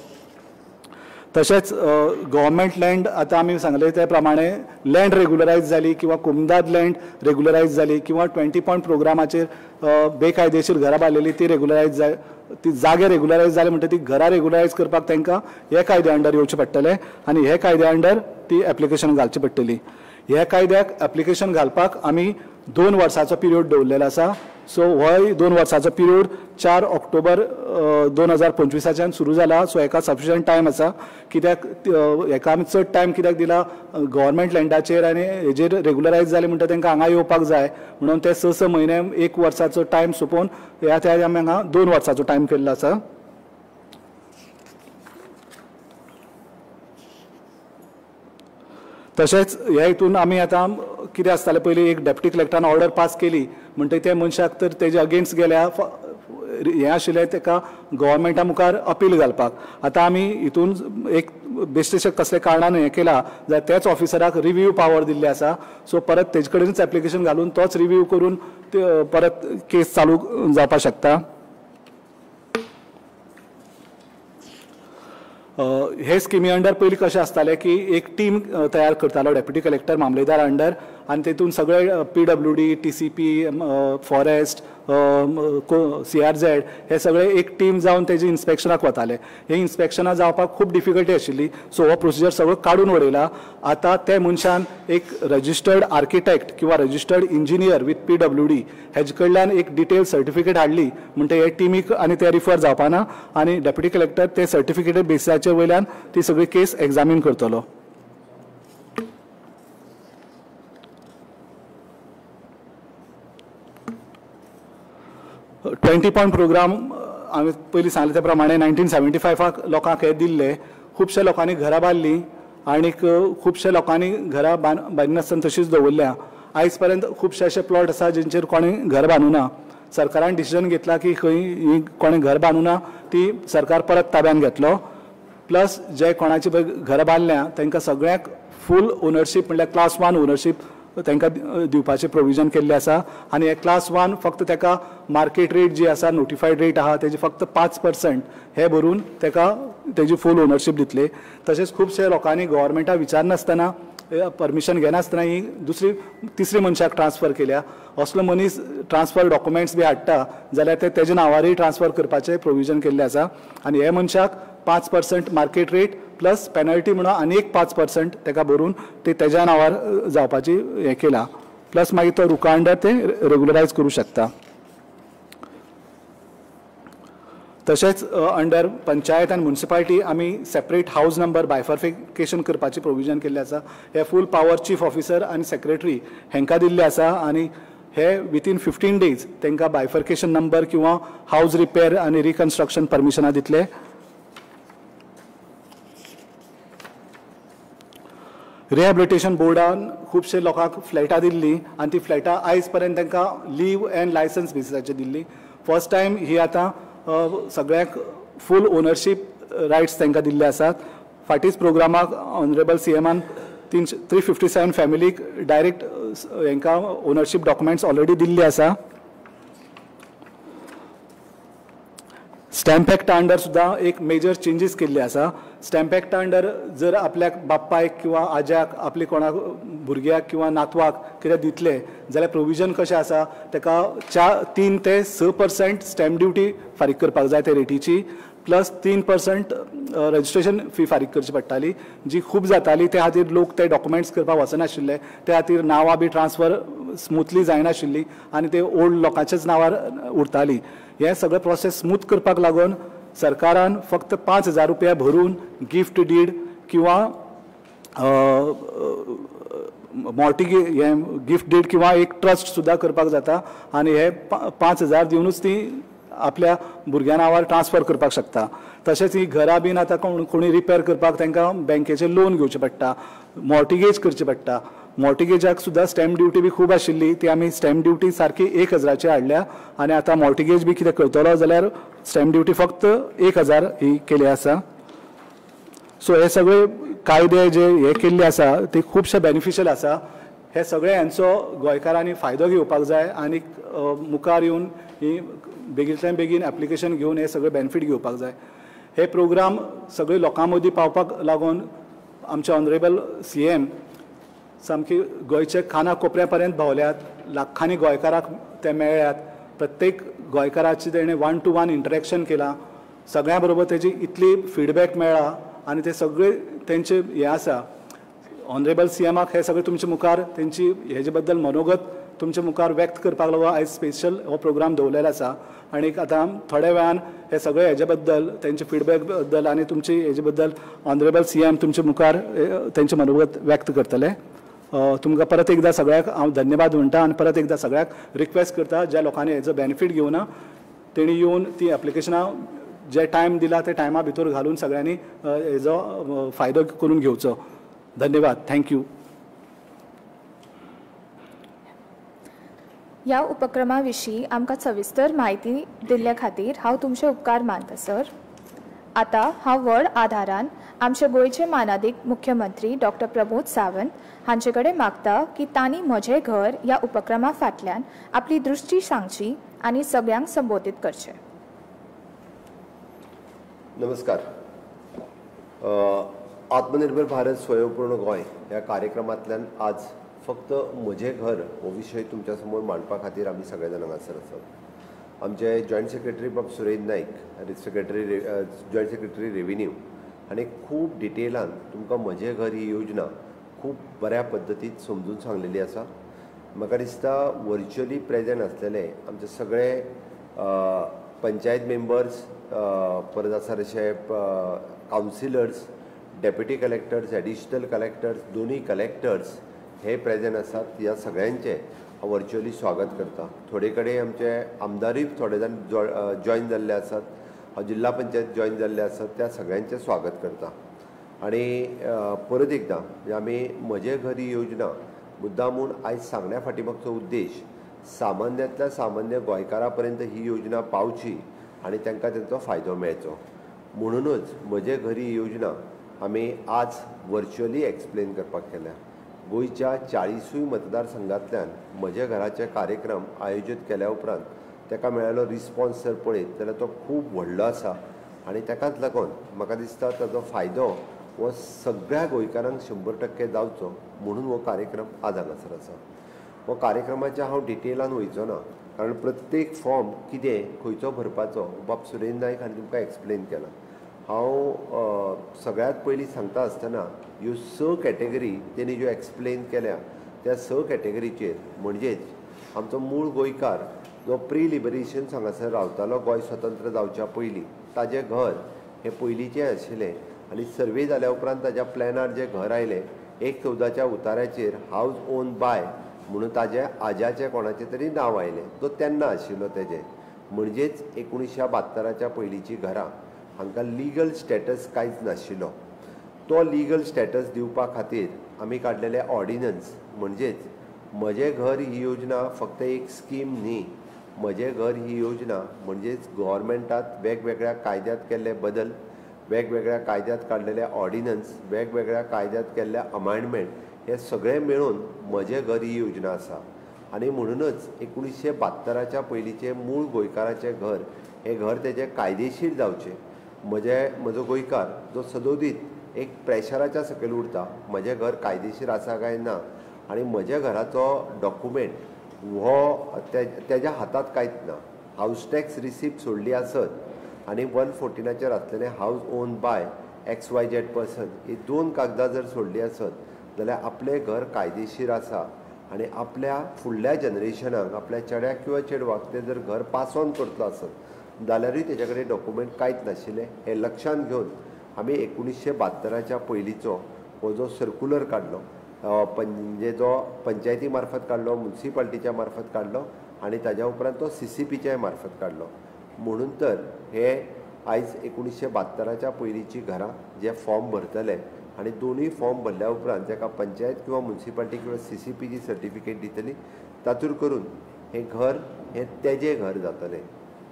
तशेंच गव्हर्मेंट लँड आतां आमी सांगलें त्या प्रमाणे लँड रेगुलरायज जाली किंवा कोमुनिदाद लँड रेगुलरायज जाली किंवा 20 पॉयंट प्रोग्रामाचेर बेकायदेशीर घरां बांदलेली ती रेगुलरायज जाय, ती जागे रेगुलरायज जाले म्हणटकीर ती घरां रेगुलरायज करपाक तांकां हे कायद्या अंडर येवचें पडटलें आनी हे कायद्या अंडर ती एप्लिकेशन घालची पडटली. ह्या कायद्याक एप्लिकेशन घालपाक आमी 2 वर्साचो पिरियड दवरलेलो आसा. सो होय 2 वर्साचो पिरियड 4 ऑक्टोबर 2025 सुरू जाला. सो हेका सफिशियंट टायम आसा, कित्याक हेका आमी चड टायम कित्याक दिला, गव्हर्मेंट लँडाचेर आनी हेजेर रेगुलरायज जाले म्हणटा तांकां हांगा येवपाक जाय म्हणून ते 6-6 म्हयने 1 वर्साचो टायम सोंपोवन ह्या त्या आमी हांगा 2 वर्साचो टायम केल्लो आसा. तशेंच ह्या हितून आमी आतां कितें आसतालें, पयलीं एक डेप्युटी कलेक्टरान ऑर्डर पास केली म्हणटकीर त्या मनशाक तर तेजे अगेन्स्ट गेल्या हें आशिल्लें ताका गव्हर्मेंटा मुखार अपील घालपाक. आतां आमी हितून एक बेश्टेशे कसले कारणान हें केलां जाल्यार त्याच ऑफिसराक रिव्यू पावर दिल्ली आसा. सो परत तेजे कडेनच एप्लिकेशन घालून तोच रिव्यू करून परत केस चालू जावपाक शकता. हे स्किमी अंडर पयलीं कशें आसतालें की एक टीम तयार करतालो डेप्युटी कलेक्टर मामलेदार अंडर आनी तेतून सगळे PWD, TCP, forest, CRZ हे सगळे एक टीम जावन तेजी इन्स्पेक्शनाक वताले. हे इन्स्पेक्शनां जावपाक खूब डिफिकल्टी आशिल्ली. सो हो प्रोसिजर सगळो काडून उडयला. आतां ते मनशान एक रजिस्टर्ड आर्किटेक्ट किंवा रजिस्टर्ड इंजिनियर वीथ PWD हेजे कडल्यान एक डिटेल सर्टिफिकेट हाडली म्हणटा हे टिमीक आनी ते रिफर जावपाना आनी डेप्युटी कलेक्टर ते सर्टिफिकेट बेसिसाचे वयल्यान ती सगळी केस एग्जामीन करतलो. 20 पॉयंट प्रोग्राम हांवें पयलीं सांगलें त्या प्रमाणे 1975 लोकांक हे दिल्ले. खुबश्या लोकांनी घरां बांदलीं आनीक खुबश्या लोकांनी घरां बांदिनासतना तशीच दवरल्या. आयज पर्यंत खुबशे अशे प्लॉट आसा जेंचेर कोणें घर बांदूना. सरकारान डिसिजन घेतला की खंय कोणें घर बांदूना ती सरकार परत ताब्यान घेतलो. प्लस जे कोणाची घरां बांदल्या तांकां सगळ्यांक फूल ओनरशीप म्हणल्यार क्लास 1 ओनरशीप तांकां दिवपाचें प्रोविजन केल्लें आसा. आनी हे क्लास 1 फक्त ताका मार्केट रेट जी आसा, नोटिफायड रेट आहा तेजी फक्त 5% हे भरून ताका तेजी फूल ओनरशीप दितले. तशेंच खुबशे लोकांनी गव्हर्मेंटा विचारनासतना परमिशन घेनासतना ही दुसरी तिसरी मनशाक ट्रान्सफर केल्या. असलो मनीस ट्रान्सफर डॉक्युमेंट्स बी हाडटा जाल्यार ते तेज्या नांवारय ट्रान्सफर करपाचें प्रोविजन केल्लें आसा. आनी हे मनशाक 5% मार्केट रेट प्लस पेनल्टी म्हणून आनी एक 5% ताका भरून ते तेज्या नांवार जावपाची हें केलां. प्लस मागीर तो रुका अंडर ते रेगुलरायज करूं शकता. तशेंच अंडर पंचायत आनी म्युनिसिपालिटी आमी सेपरेट हावज नंबर बायफर्फिकेशन करपाची प्रोविजन केल्लें आसा. हे फूल पावर चीफ ऑफिसर आनी सेक्रेटरी हांकां दिल्ले आसा आनी हे विथीन 15 डेज तांकां बायफर्केशन नंबर किंवा हावज रिपेर आनी रिकन्स्ट्रक्शन परमिशनां दितले. रिहेबिलिटेशन बोर्डान खुबशे लोकांक फ्लॅटां दिल्लीं आनी ती फ्लॅटां आयज पर्यंत तांकां लीव एंड लायसन्स बेसिसाचेर दिल्ली. फर्स्ट टायम ही आतां सगळ्यांक फूल ओनरशीप रायट्स तांकां दिल्ले आसात. फाटीच प्रोग्रामाक ऑनरेबल CMान 357 फॅमिलीक डायरेक्ट हांकां ओनरशीप डॉक्युमेंट्स ऑलरेडी दिल्ली आसा. स्टॅम्प एक्टा अंडर सुद्दां एक मेजर चेंजीस केल्ले आसा. स्टॅम्प एक्टा अंडर जर आपल्याक बापायक किंवा आज्याक आपले कोणाक भुरग्याक किंवा नातवाक कितें दितले जाल्यार प्रोविजन कशें आसा ताका 3 ते 6% स्टॅम्प ड्युटी फारीक करपाक जाय ते रेटीची, प्लस 3% रजिस्ट्रेशन फी फारीक करची पडटाली जी खूब जाताली. त्या खातीर लोक ते डॉक्युमेंट्स करपाक वचनाशिल्ले, त्या खातीर नांवां बी ट्रान्सफर स्मुथली जायनाशिल्ली आनी ते ओल्ड लोकांच्याच नांवार उरताली. हें सगळें प्रोसेस स्मूथ करपाक लागून सरकारान फक्त 5,000 रुपया भरून गिफ्ट did किंवा मॉर्टिगे हें गिफ्ट did किंवा एक ट्रस्ट सुद्दां करपाक जाता आनी हे 5,000 दिवनूच ती आपल्या भुरग्या नांवार ट्रान्सफर करपाक शकता. तशेंच ही घरां बीन आतां कोणी रिपेर करपाक तांकां बँकेचें लोन घेवचें पडटा, मॉर्टिगेज करचें पडटा. मॉर्टिगेजाक सुद्दां स्टॅम्प ड्युटी बी खूब आशिल्ली, ती आमी स्टॅम्प ड्युटी सारकी 1,000 हाडल्या आनी आतां मॉर्टिगेज बी कितें करतलो जाल्यार स्टॅम्प ड्युटी फक्त 1,000 ही केली आसा. सो हे सगळे कायदे जे हे केल्ले आसा ते खुबशे बेनिफिशियल आसा. हे सगळे हांचो गोंयकारांनी फायदो घेवपाक जाय आनी मुखार येवन ही बेगींतल्यान बेगीन एप्लिकेशन घेवन हे सगळे बेनिफीट घेवपाक जाय. हे प्रोग्राम सगळे लोकां मदीं पावपाक लागून आमचे ऑनरेबल CM सामकी गोंयचे खाना कोपऱ्या पर्यंत भोंवल्यात, लाखांनी गोंयकारांक ते मेळ्ळ्यात, प्रत्येक गोंयकाराची तेणें 1 to 1 interaction केलां, सगळ्यां बरोबर तेजी इतली फिडबॅक मेळ्ळा आनी ते सगळे तेंचे हें आसा. ऑनरेबल CMाक हे सगळे तुमचे मुखार तेंची हेजे बद्दल मनोगत तुमचे मुखार व्यक्त करपाक लागून आयज स्पेशल हो प्रोग्राम दवरलेलो आसा आनी आतां थोड्या वेळान हे सगळे हेजे बद्दल तेंचे फिडबॅक बद्दल आनी तुमची हेजे बद्दल ऑनरेबल CM तुमचे मुखार तेंचे मनोगत व्यक्त करतले. तुमकां परत एकदां सगळ्यांक हांव धन्यवाद म्हणटा आनी परत एकदां सगळ्यांक रिक्वेस्ट करता ज्या लोकांनी हेजो बेनिफीट घेवना तेणी येवन ती एप्लिकेशनां जे टायम दिला ते टायमा भितर घालून सगळ्यांनी हेजो फायदो करून घेवचो. धन्यवाद. Thank you. ह्या उपक्रमा विशीं आमकां सविस्तर म्हायती दिल्ले खातीर हांव तुमचे उपकार मानता सर. आतां हांव व्हड आदारान आमचे गोंयचे मानादीक मुख्यमंत्री डॉक्टर प्रमोद सावंत हांचे कडेन मागता की तांणी म्हजें घर ह्या उपक्रमा फाटल्यान आपली दृश्टी सांगची आनी सगळ्यांक संबोधीत करचें. नमस्कार. आत्मनिर्भर भारत स्वयंपूर्ण गोंय ह्या कार्यक्रमांतल्यान आज फक्त म्हजें घर हो विशय तुमच्या समोर मांडपा खातीर आमी सगळे जाण हांगासर आसात. आमचे जॉयंट सेक्रेटरी बाब सुरेश नायक आनी सेक्रेटरी जॉयंट सेक्रेटरी रेविन्यू हांणी खूब डिटेलान तुमकां म्हजें घर ही योजना खूब बऱ्या पद्दतीन समजून सांगलेली आसा. म्हाका दिसता वर्च्युअली प्रेजेंट आसलेले आमचे सगळे पंचायत मेंबर्स, परत आसा तशे councillors, deputy collectors, additional collectors, दोनूय कलेक्टर्स हे प्रेजेंट आसात. ह्या सगळ्यांचें हांव वर्च्युअली स्वागत करता. थोडे कडेन आमचे आमदारूय थोडे जाण जॉयन जाल्ले आसात, जिल्हा पंचायत जॉयन जाल्ले आसात, त्या सगळ्यांचें स्वागत करता. आनी परत एकदां म्हणजे आमी म्हजें घर ही योजना मुद्दामून आयज सांगण्या फाटी मागचो उद्देश सामान्यांतल्या सामान्य गोंयकारा पर्यंत ही योजना पावची आनी तांकां तेंचो फायदो मेळचो म्हणूनच म्हजें घर ही योजना आमी आज वर्च्युअली एक्सप्लेन करपाक केल्या. गोंयच्या 40 मतदारसंघांतल्यान म्हज्या घराचे कार्यक्रम आयोजीत केल्या उपरांत ताका मेळिल्लो रिस्पॉन्स जर पळयत जाल्यार तो खूब व्हडलो आसा आनी ताकाच लागून म्हाका दिसता ताचो फायदो हो सगळ्या गोंयकारांक 100% जावचो म्हणून हो कार्यक्रम आज हांगासर आसा. हो कार्यक्रमाच्या हांव डिटेलान वयचो ना, कारण प्रत्येक फॉर्म कितें खंयचो भरपाचो बाब सुरेश नायक हांणी तुमकां एक्सप्लेन केला. हांव सगळ्यांत पयलीं सांगता आसतना ह्यो 6 कॅटेगरी तेणी ज्यो एक्सप्लेन केल्या त्या 6 कॅटेगरीचेर म्हणजेच आमचो मूळ गोंयकार जो प्री लिबरेशन हांगासर रावतालो गोंय स्वतंत्र जावच्या पयलीं, ताजें घर हें पयलींचें आशिल्लें आनी सर्वे जाल्या उपरांत ताज्या प्लॅनार जें घर आयलें 1/14च्या उताऱ्याचेर हावज ओन बाय म्हणून ताज्या आज्याचें कोणाचें तरी नांव आयलें जो तेन्ना आशिल्लो तेजें, म्हणजेच 1972च्या पयलींचीं घरां हांकां लिगल स्टेटस कांयच नाशिल्लो. तो लिगल स्टेटस दिवपा खातीर आमी काडलेले ऑर्डिनन्स म्हणजेच म्हजें घर ही योजना फक्त एक स्कीम न्ही, म्हजें घर ही योजना म्हणजेच गव्हर्मेंटात वेगवेगळ्या कायद्यांत केल्ले बदल, वेगवेगळ्या कायद्यांत काडलेले ऑर्डिनन्स, वेगवेगळ्या कायद्यांत केल्ले अमेंडमेंट हे सगळे मेळून म्हजें घर ही योजना आसा. आनी म्हणूनच 1972च्या पयलींचें मूळ गोंयकाराचें घर हें घर तेजें कायदेशीर जावचें. म्हजो गोंयकार जो सदोदीत एक प्रेशराच्या सकयल उरता म्हजें घर कायदेशीर आसा काय ना आनी म्हज्या घराचो डॉक्युमेंट हो तेज्या हातांत कांयच ना. हावज टॅक्स रिसिप्ट सोडली आसत आनी 114चेर आसलेलें house own by XYZ person ही 2 कागदां जर सोडली आसत जाल्यार आपलें घर कायदेशीर आसा आनी आपल्या फुडल्या जनरेशनाक आपल्या चेड्याक किंवा चेडवाक तें जर घर पास ऑन करतलो आसत जाल्यारूय तेज्या कडेन डॉक्युमेंट कांयच नाशिल्लें. हें लक्षांत घेवन आमी 1972च्या पयलींचो हो जो सर्कुलर काडलो, म्हणजे जो पंचायती मार्फत काडलो, मुन्सिपाल्टीच्या मार्फत काडलो आनी ताज्या उपरांत तो CCPच्या मार्फत काडलो. म्हणून तर हे आयज 1972च्या पयलींचीं घरां जे फॉर्म भरतले आनी दोनूय फॉर्म भरल्या उपरांत जाका पंचायत किंवा मुन्सिपाल्टी किंवा CCPची सर्टिफिकेट दितली तातूंत करून हें घर हें तेजें घर जातलें.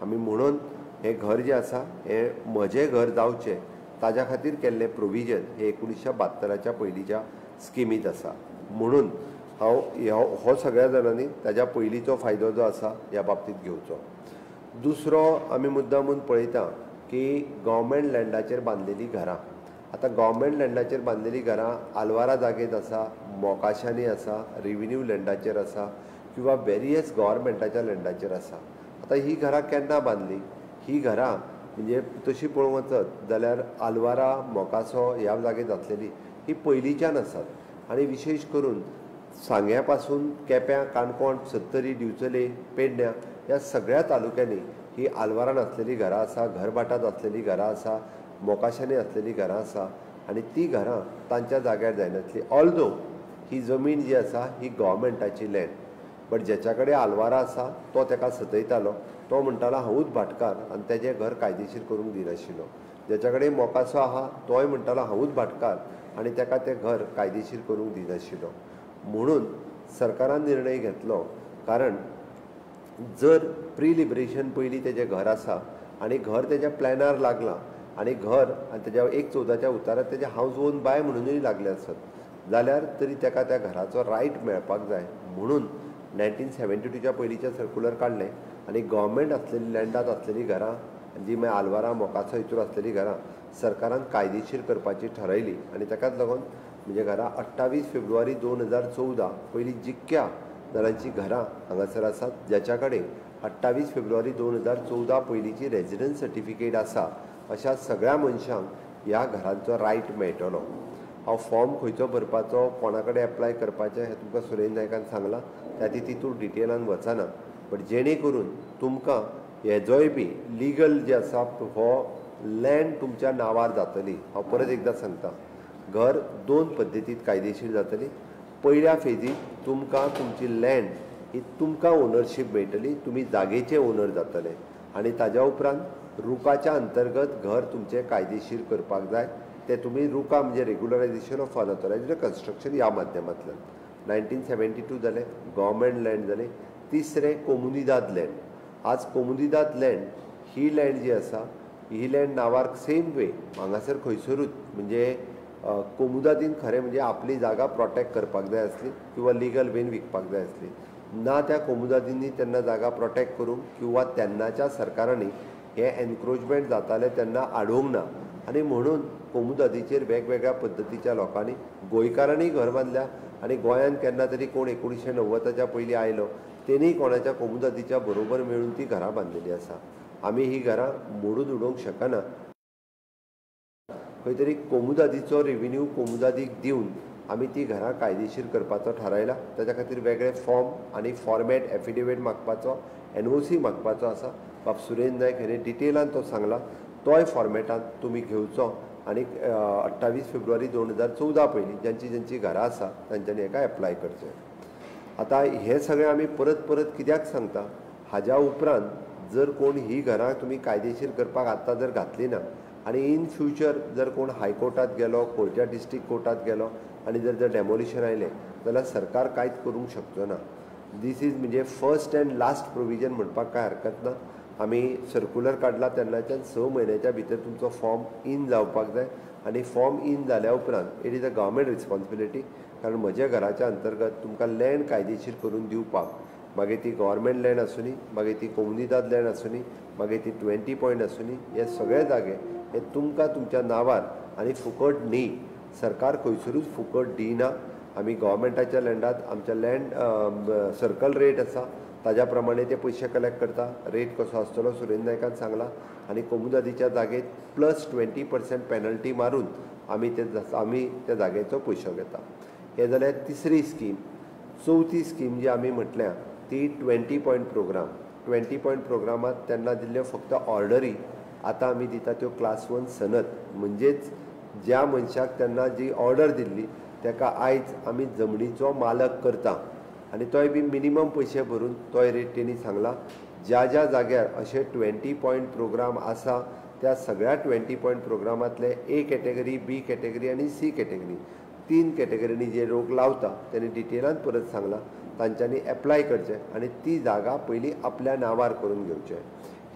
आमी म्हणून हें घर जें आसा हें म्हजें घर जावचें ताज्या खातीर केल्लें प्रोविजन हें 1972च्या पयलींच्या स्किमींत आसा. म्हणून हांव हो सगळ्या जाणांनी ताज्या पयलींचो फायदो जो आसा ह्या बाबतींत घेवचो. दुसरो आमी मुद्दामून पळयता की गव्हर्मेंट लँडाचेर बांदलेलीं घरां, आतां गव्हर्मेंट लँडाचेर बांदलेलीं घरां आलवारा जागेंत आसा, मोकाशांनी आसा, रेविन्यू लँडाचेर आसा किंवा वेरियस गव्हर्मेंटाच्या लँडाचेर आसा. आतां ही घरां केन्ना बांदली? ही घरां म्हणजे तशी पळोवंक वचत जाल्यार आलवारा, मोकासो ह्या जागेंत आसलेली ही पयलींच्यान आसात आनी विशेश करून सांग्या पासून केप्यां, काणकोण, सत्तरी, दिवचले, पेडण्यां ह्या सगळ्या तालुक्यांनी ही आलवारान आसलेली घरां आसा, घरभाटांत आसलेली घरां आसा, मोकाशांनी आसलेली घरां आसा आनी ती घरां तांच्या जाग्यार जायनासली. ऑल्दो ही जमीन जी आसा ही गव्हर्मेंटाची लँड, बट ज्याच्या कडेन आलवारा आसा तो ताका सतयतालो, तो म्हणटालो हांवूच भाटकार आनी तेजें घर कायदेशीर करूंक दिनाशिल्लो. ज्याच्या कडेन मोकासो आहा तोय म्हणटालो हांवूच भाटकार आनी ताका तें घर कायदेशीर करूंक दिनाशिल्लो. म्हणून सरकारान निर्णय घेतलो, कारण जर प्री लिबरेशन पयलीं तेजें घर आसा आनी घर तेज्या प्लॅनार लागलां आनी घर आनी तेज्या 1/14च्या उतारात तेजें हावज ओन बाय म्हणुनूय लागलें आसत जाल्यार तरी तेका त्या घराचो रायट मेळपाक जाय म्हणून 1972च्या पयलींचें सर्कुलर काडलें आनी गव्हर्मेंट आसलेली लँडांत आसलेलीं घरां जी मागीर आलवारा मोकासो हितूर आसलेलीं घरां सरकारान कायदेशीर करपाची ठरयली आनी ताकाच लागून म्हणजे घरां 28 फेब्रुवारी 2014 पयलीं जितक्या जाणांची घरां हांगासर आसात ज्याच्या कडेन 28 फेब्रुवारी 2014 पयलींची रेजिडन्स सर्टिफिकेट आसा अशा सगळ्या मनशांक ह्या घरांचो रायट मेळटलो. हांव फॉर्म खंयचो भरपाचो, कोणा कडेन एप्लाय करपाचें हें तुमकां सुरेंद्र नायकान सांगलां, त्या खातीर तितून डिटेलान वचना. बट जेणे करून तुमकां हेजोय बी लिगल जे आसा हो लँड तुमच्या नांवार जातली. हांव परत एकदां सांगता, घर दोन पद्दतींत कायदेशीर जातली. पयल्या फेजीत तुमकां तुमची लँड ही तुमकां ओनरशीप मेळटली, तुमी जागेचे ओनर जातले आनी ताज्या उपरांत रुकाच्या अंतर्गत घर तुमचें कायदेशीर करपाक जाय. ते तुमी रुका म्हणजे रेगुलरायझेशन ऑफ अनऑथोरायज्ड कन्स्ट्रक्शन ह्या माध्यमांतल्यान. 1972 जालें, गव्हर्मेंट लँड जालें. तिसरें कोमुनिदाद लँड. आज कोमुनिदाद लँड ही लँड जी आसा ही लँड नांवार सेम वे हांगासर खंयसरूच म्हणजे कोमुदादीन खरें म्हणजे आपली जागा प्रोटेक्ट करपाक जाय आसली किंवा लिगल वेन विकपाक जाय आसली ना, त्या कोमुदादींनी तेन्ना जागा प्रोटेक्ट करूंक किंवा तेन्नाच्या सरकारांनी हें एनक्रोचमेंट जातालें तेन्ना आडोवंक ना आनी म्हणून कोमुदादीचेर वेगवेगळ्या पद्दतीच्या लोकांनी गोंयकारांनी घर बांदल्या आनी गोंयांत केन्ना तरी कोण 1990च्या पयलीं आयलो तेणी कोणाच्या कोमुदादीच्या बरोबर मेळून ती घरां बांदलेली आसा. आमी ही घरां मोडून उडोवंक शकना. खंय तरी कोमुदादीचो रेविन्यू कोमुदादीक दिवन आमी ती घरां कायदेशीर करपाचो थारायला. ताच्या खातीर वेगळे फॉर्म आनी फॉर्मेट एफिडेवीट मागपाचो, एनओसी मागपाचो आसा. बाब सुरेंद्र नायक हेणे डिटेलान तो सांगला, तोय फॉर्मेटान तुमी घेवचो आनी 28 फेब्रुवारी 2014 पयलीं जांची जांची घरां आसा तांच्यांनी हेका एप्लाय करचें. आतां हें सगळें आमी परत परत कित्याक सांगता, हाज्या उपरांत जर कोण ही घरां तुमी कायदेशीर करपाक आत्तां जर घातली ना आनी इन फ्युचर जर कोण हायकोर्टात गेलो, खंयच्या डिस्ट्रिक्ट कोर्टात गेलो आनी जर जर डेमोलिशन आयलें जाल्यार सरकार कांयच करूंक शकचो ना. These is म्हणजे फर्स्ट अँड लास्ट प्रोविजन म्हणपाक कांय हरकत ना. आमी सर्कुलर काडला तेन्नाच्यान 6 म्हयन्याच्या भितर तुमचो फॉर्म इन जावपाक जाय आनी फॉर्म इन जाल्या उपरांत it is a government responsibility. कारण म्हज्या घराच्या अंतर्गत तुमकां लँड कायदेशीर करून दिवपाक, मागीर ती गव्हर्मेंट लँड आसूनी, मागीर ती कोमुनिदाद लँड आसूनी, मागीर ती 20 पॉयंट आसूनी, हे सगळे जागे हे तुमकां तुमच्या नांवार आनी फुकट न्ही. सरकार खंयसरूच फुकट दिना. आमी गव्हर्मेंटाच्या लँडात आमच्या लँड सर्कल रेट आसा ताज्या प्रमाणे ते पयशे कलेक्ट करता. रेट कसो आसतलो सुरेंद्र नायकान सांगला आनी कोमुदादीच्या जागेत प्लस 20% पेनल्टी मारून आमी त्या जागेचो पयशो घेता. हे जाल्यार तिसरी स्कीम. चवथी स्कीम जी आमी म्हटल्या ती 20 पॉयंट प्रोग्राम. 20 पॉयंट प्रोग्रामात तेन्ना दिल्ल्यो फक्त ऑर्डरी, आतां आमी दिता त्यो क्लास 1 सनद. म्हणजेच ज्या मनशाक तेन्ना जी ऑर्डर दिल्ली ताका आयज आमी जमनीचो मालक करता आनी तोय बी मिनिमम पयशे भरून तोय रेट तेणी सांगला. ज्या ज्या जाग्यार अशे 20 पॉयंट प्रोग्राम आसा त्या सगळ्या 20 पॉयंट प्रोग्रामांतले ए कॅटेगरी, बी कॅटेगरी आनी सी कॅटेगरी 3 कॅटेगरीनी जे लोक लावता तेणी डिटेलान परत सांगला तांच्यांनी एप्लाय करचें आनी ती जागा पयलीं आपल्या नांवार करून घेवचें.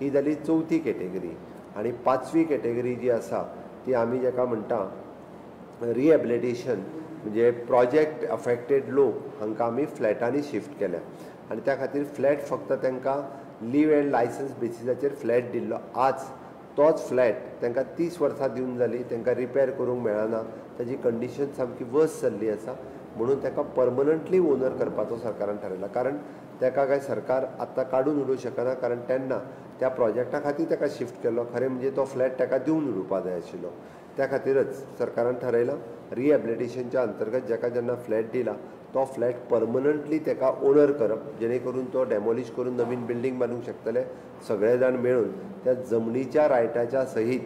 ही जाली चवथी कॅटेगरी. आनी पांचवी कॅटेगरी जी आसा ती आमी जाका म्हणटा रिहेबिलिटेशन, म्हणजे प्रोजेक्ट अफेक्टेड लोक हांकां आमी फ्लॅटांनी शिफ्ट केल्या आनी त्या खातीर फ्लॅट फक्त तांकां लीव अँड लायसन्स बेसिसाचेर फ्लॅट दिल्लो. आज तोच फ्लॅट तांकां 30 वर्सां दिवन जाली, तांकां रिपेर करूंक मेळना, ताजी कंडिशन सामकी वर्स जाल्ली आसा, म्हणून ताका परमनंटली ओनर करपाचो सरकारान थारायला. कारण ताका काय सरकार आतां काडून उडोवंक शकना, कारण तेन्ना त्या प्रोजेक्टा खातीर ताका शिफ्ट केल्लो. खरें म्हणजे तो फ्लॅट ताका दिवन उडोवपा जाय आशिल्लो. त्या खातीरच सरकारान थारायलां रिहेबिलिटेशनच्या अंतर्गत जाका जेन्ना फ्लॅट दिला तो फ्लॅट परमनंटली ताका ओनर करप, जेणे करून तो डेमोलिश करून नवीन बिल्डींग बांदूंक शकतले सगळे जाण मेळून त्या जमनीच्या रायटाच्या सहीत.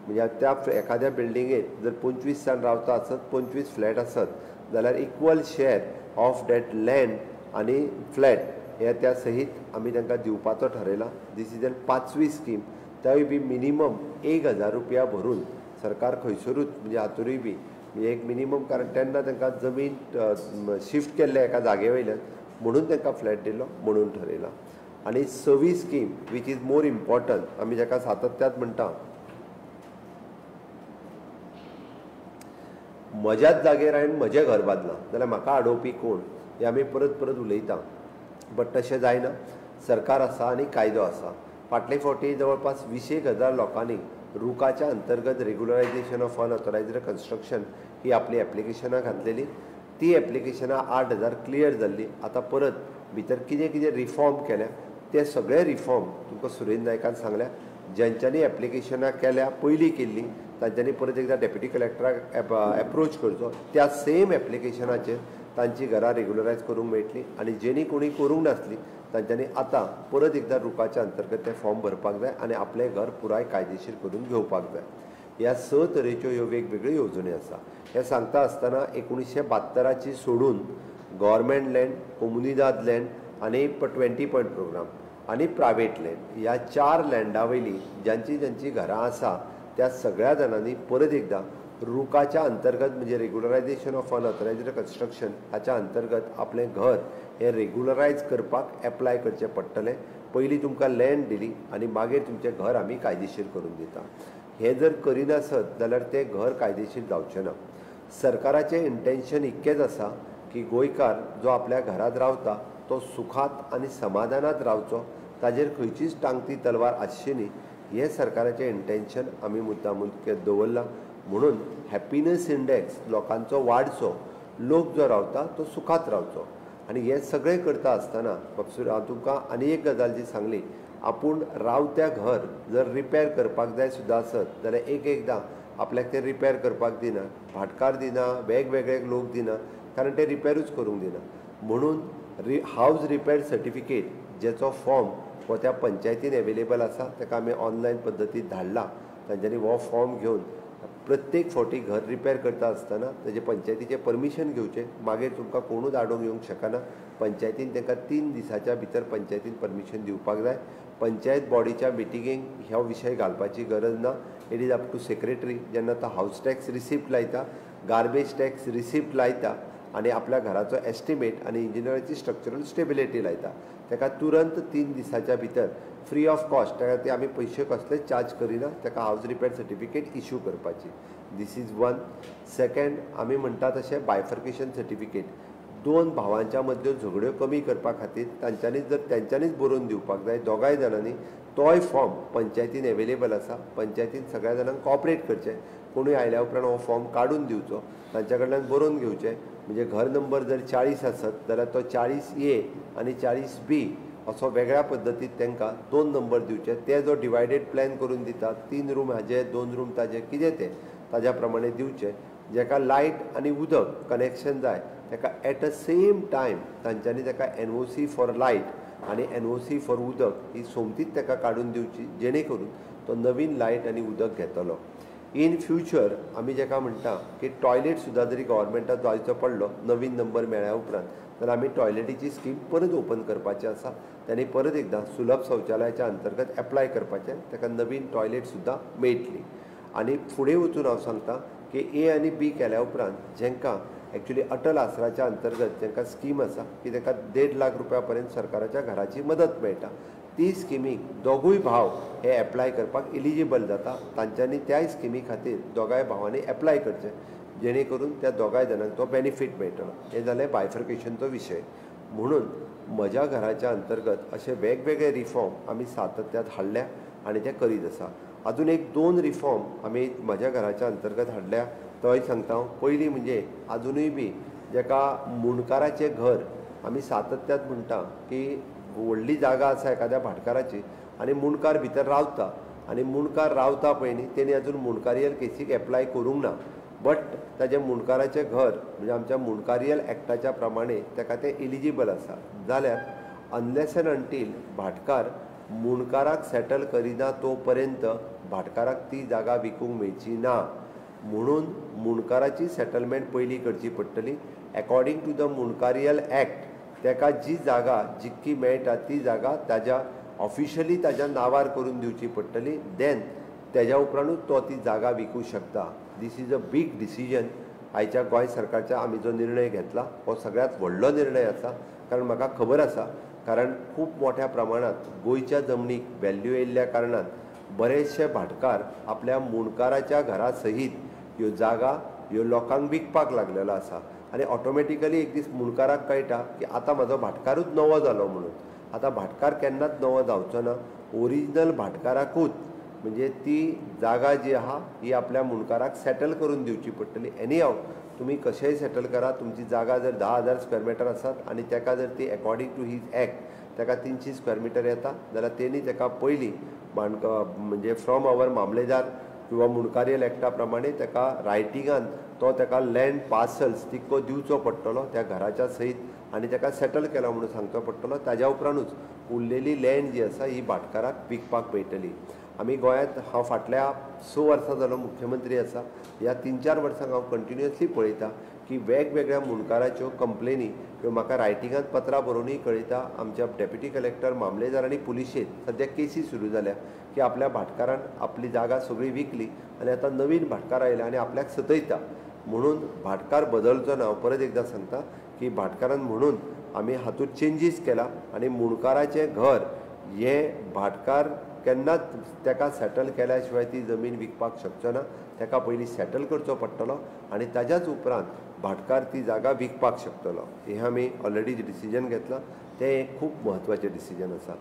म्हणजे त्या एखाद्या बिल्डिंगेत जर 25 जाण रावता आसत, 25 फ्लॅट आसत जाल्यार equal share of that land आनी फ्लॅट हे त्या सहीत आमी तांकां दिवपाचो ठरयला. These is an पांचवी स्कीम. तेय बी मिनिमम 1000 रुपया भरून सरकार खंयसरूच म्हणजे हातूरूय बी म्हणजे एक मिनिमम, कारण तेन्ना तांकां जमीन शिफ्ट केल्ले एका जागे वयल्यान म्हणून तांकां फ्लॅट दिलो म्हणून ठरयलां. आनी सवी scheme which is more important, आमी जाका सातत्यात म्हणटा, म्हज्याच जागेर हांवें म्हजें घर बांदलां जाल्यार म्हाका आडोवपी कोण, हें आमी परत परत उलयता. बट तशें जायना. सरकार आसा आनी कायदो आसा. फाटले फावटी जवळपास 20,000 लोकांनी रुकाच्या अंतर्गत रेगुलरायझेशन ऑफ अनऑथरायज्ड कन्स्ट्रक्शन ही आपली एप्लिकेशनां घातलेली. ती एप्लिकेशनां 8,000 क्लियर जाल्ली. आतां परत भितर कितें कितें रिफॉर्म केल्या ते सगळे रिफॉर्म तुमकां सुरेंद्र नायकान सांगल्या. ज्यांच्यांनी एप्लिकेशनां केल्या, पयलीं केल्लीं, तांच्यांनी परत एकदां डेप्युटी कलेक्टराक एप्रोच करचो. त्या सेम एप्लिकेशनाचेर तांची घरां रेगुलरायज करूंक मेळटली. आनी जेणी कोणी करूंक नासली तांच्यांनी आतां परत एकदां रुकाच्या अंतर्गत ते फॉर्म भरपाक जाय आनी आपलें घर पुराय कायदेशीर करून घेवपाक जाय. ह्या 6 तरेच्यो ह्यो वेगवेगळ्यो येवजण्यो आसा. हें सांगता आसतना 1972 सोडून गव्हर्मेंट लँड, कोमुनिदाद लँड आनी 20 पॉयंट प्रोग्राम आनी प्रायवेट लँड ह्या 4 लँडा वयली ज्यांची ज्यांची घरां आसा त्या सगळ्या जाणांनी परत एकदां रुकाच्या अंतर्गत म्हणजे रेगुलरायझेशन ऑफ अनऑथरायज्ड कन्स्ट्रक्शन हाच्या अंतर्गत आपलें घर हें रेगुलरायज करपाक एप्लाय करचें पडटलें. पयलीं तुमकां लँड दिली आनी मागीर तुमचें घर आमी कायदेशीर करून दिता. हें जर करिनासत जाल्यार तें घर कायदेशीर जावचें ना. सरकाराचें इंटेन्शन इतकेंच आसा की गोंयकार जो आपल्या घरांत रावता तो सुखांत आनी समाधानांत रावचो, ताजेर खंयचीच टांगती तलवार आसची न्ही. हें सरकाराचें इंटेन्शन आमी मुद्दामून दवरलां. म्हणून हॅपिनस इंडेक्स लोकांचो वाडचो, लोक जो रावता तो सुखांत रावचो. आनी हें सगळें करता आसतना बाबसूर हांव तुमकां आनी एक गजाल जी सांगली, आपूण रावत्या घर जर रिपेर करपाक जाय सुद्दां आसत जाल्यार एक एकदां आपल्याक तें रिपेर करपाक दिना, भाटकार दिना, वेगवेगळे लोक दिना, कारण ते रिपेरूच करूंक दिना. म्हणून हावज रिपेर सर्टिफिकेट जेचो फॉर्म हो त्या पंचायतीन एवेलेबल आसा, ताका आमी ऑनलायन पद्दतीन धाडला. तांच्यांनी हो फॉर्म घेवन प्रत्येक फावटी घर रिपेर करता आसतना ताजे पंचायतीचें परमिशन घेवचें. मागीर तुमकां कोणूच आडोवंक येवंक शकना. पंचायतीन तांकां 3 दिसाच्या भितर पंचायतीन परमिशन दिवपाक जाय. पंचायत बॉडीच्या मिटिंगेक ह्या विशय घालपाची गरज ना. It is up to secretary. जेन्ना तो हावज टॅक्स रिसिप्ट लायता, गार्बेज टॅक्स रिसिप्ट लायता आनी आपल्या घराचो एस्टिमेट आनी इंजिनियराची स्ट्रक्चरल स्टेबिलिटी लायता, ताका तुरंत 3 दिसाच्या भितर फ्री ऑफ कॉस्ट, ताका ते आमी पयशे कसलेच चार्ज करिना, ताका हावज रिपेर सर्टिफिकेट इशू करपाची. This is one. Second, आमी म्हणटा तशें बायफर्केशन सर्टिफिकेट 2 भावांच्या मदल्यो झगड्यो कमी करपा खातीर तांच्यांनी जर तेंच्यांनीच बरोवन दिवपाक जाय दोगांय जाणांनी, तोय फॉर्म पंचायतीन एवेलेबल आसा. पंचायतीन सगळ्या जाणांक कॉपरेट करचें. कोणूय आयल्या उपरांत हो फॉर्म काडून दिवचो, तांच्या कडल्यान बरोवन घेवचें. म्हणजे घर नंबर जर 40 आसत जाल्यार तो 40A आनी 40B असो वेगळ्या पद्दतीन तांकां 2 नंबर दिवचे. ते जो डिवायडेड प्लॅन करून दिता, 3 रूम हाजे, 2 रूम ताजे, कितें तें ताज्या प्रमाणे दिवचें. जाका लायट आनी उदक कनेक्शन जाय ताका एट अ सेम टायम तांच्यांनी ताका NOC for light आनी NOC for उदक ही सोमतीच ताका काडून दिवची, जेणे करून तो नवीन लायट आनी उदक घेतलो. इन फ्युचर आमी जाका म्हणटा की टॉयलेट सुद्दां जरी गव्हर्मेंटाक जायचो पडलो नवीन नंबर मेळ्ळ्या उपरांत, जाल्यार आमी टॉयलेटीची स्कीम परत ओपन करपाची आसा. तांणी परत एकदां सुलभ शौचालयाच्या अंतर्गत एप्लाय करपाचें, ताका नवीन टॉयलेट सुद्दां मेळटली. आनी फुडें वचून हांव सांगता की ए आनी बी केल्या उपरांत जांकां एक्चुअली अटल आसराच्या अंतर्गत जांकां स्कीम आसा की ताका 1.5 लाख रुपया पर्यंत सरकाराच्या घराची मदत मेळटा, ती स्किमीक दोगूय भाव हे एप्लाय करपाक एलिजिबल जाता. तांच्यांनी त्याय स्किमी खातीर दोगांय भावांनी एप्लाय करचें, जेणे करून त्या दोगांय जाणांक तो बेनिफीट मेळटलो. हें जालें बायफर्केशनचो विशय. म्हणून म्हज्या घराच्या अंतर्गत अशे वेगवेगळे रिफॉर्म आमी सातत्यात हाडल्या आनी ते करीत आसा. अजून एक 2 रिफॉर्म आमी म्हज्या घराच्या अंतर्गत हाडल्या तोय सांगता हांव. पयलीं म्हणजे आजुनूय बी जाका मुंडकाराचें घर आमी सातत्यात म्हणटा की व्हडली जागा आसा एखाद्या भाटकाराची आनी मुंडकार भितर रावता आनी मुंडकार रावता पळय न्ही तेणी अजून मुंडकारियल केसीक एप्लाय करूंक ना, बट ताजें मुंडकाराचें घर म्हणजे आमच्या मुंडकारियल एक्टाच्या प्रमाणे ताका तें एलिजिबल आसा. जाल्यार अनलेस एंड अंटील भाटकार मुंडकाराक सेटल करिना तो पर्यंत भाटकाराक ती जागा विकूंक मेळची ना. म्हणून मुंडकाराची सेटलमेंट पयलीं करची पडटली. According to the Mundkarial act ताका जी जागा जितकी मेळटा ती जागा ताज्या ऑफिशियली ताज्या नांवार करून दिवची पडटली, देन तेज्या उपरांतूच तो ती जागा विकूं शकता. This is a big decision. आयच्या गोंय सरकारच्या आमी जो निर्णय घेतला हो सगळ्यांत व्हडलो निर्णय आसा, कारण म्हाका खबर आसा कारण खूब मोठ्या प्रमाणात गोंयच्या जमनीक व्हॅल्यू येयल्ल्या कारणान बरेचशे भाटकार आपल्या मुणकाराच्या घरा सहीत ह्यो जागा ह्यो लोकांक विकपाक लागलेलो आसा आनी ऑटोमॅटिकली एक दीस मुणकाराक कळटा की आतां म्हाजो भाटकारूच नवो जालो म्हणून. आतां भाटकार केन्नाच नवो जावचो ना, ओरिजिनल भाटकाराकूच म्हणजे ती जागा जी आहा ही आपल्या मुणकाराक सेटल करून दिवची पडटली. एनी हाव तुमी कशेंय सेटल करा, तुमची जागा जर 10,000 स्क्वेअर मिटर आसात आनी तेका जर ती अकॉर्डिंग टू his act तेका 300 स्क्वेअर मिटर येता जाल्यार तेणी तेका पयलीं म्हणजे फ्रॉम our मामलेदार किंवा मुणकारियल एक्टा प्रमाणे तेका रायटिंगान तो तेका लँड पार्सल्स तितको दिवचो पडटलो त्या घराच्या सयत आनी तेका सेटल केला म्हणून सांगचो पडटलो. ताज्या उपरांतूच उरलेली लँड जी आसा ही भाटकाराक विकपाक मेळटली. आमी गोंयांत हांव फाटल्या 6 वर्सां जालो मुख्यमंत्री आसा, ह्या 3-4 वर्सांक हांव कंटिन्युअसली पळयता की वेगवेगळ्या मुणकाराच्यो कंप्लेनी ह्यो म्हाका रायटिंगांत पत्रां बरोवनूय कळयता. आमच्या डेप्युटी कलेक्टर, मामलेदार आनी पुलिशेंत सद्या केसी सुरू जाल्या की आपल्या भाटकारान आपली जागा सगळी विकली आनी आतां नवीन भाटकार आयला आनी आपल्याक सतयता. म्हणून भाटकार बदलचो ना. हांव परत एकदां सांगता की भाटकारान म्हणून आमी हातूंत चेंजीस केला आनी मुणकाराचें घर हें भाटकार केन्नाच तेका सेटल केल्या शिवाय ती जमीन विकपाक शकचो ना. तेका पयलीं सेटल करचो पडटलो आनी ताज्याच उपरांत भाटकार ती जागा विकपाक शकतलो. हें आमी ऑलरेडी डिसिजन घेतलां, तें एक खूब म्हत्वाचें डिसिजन आसा.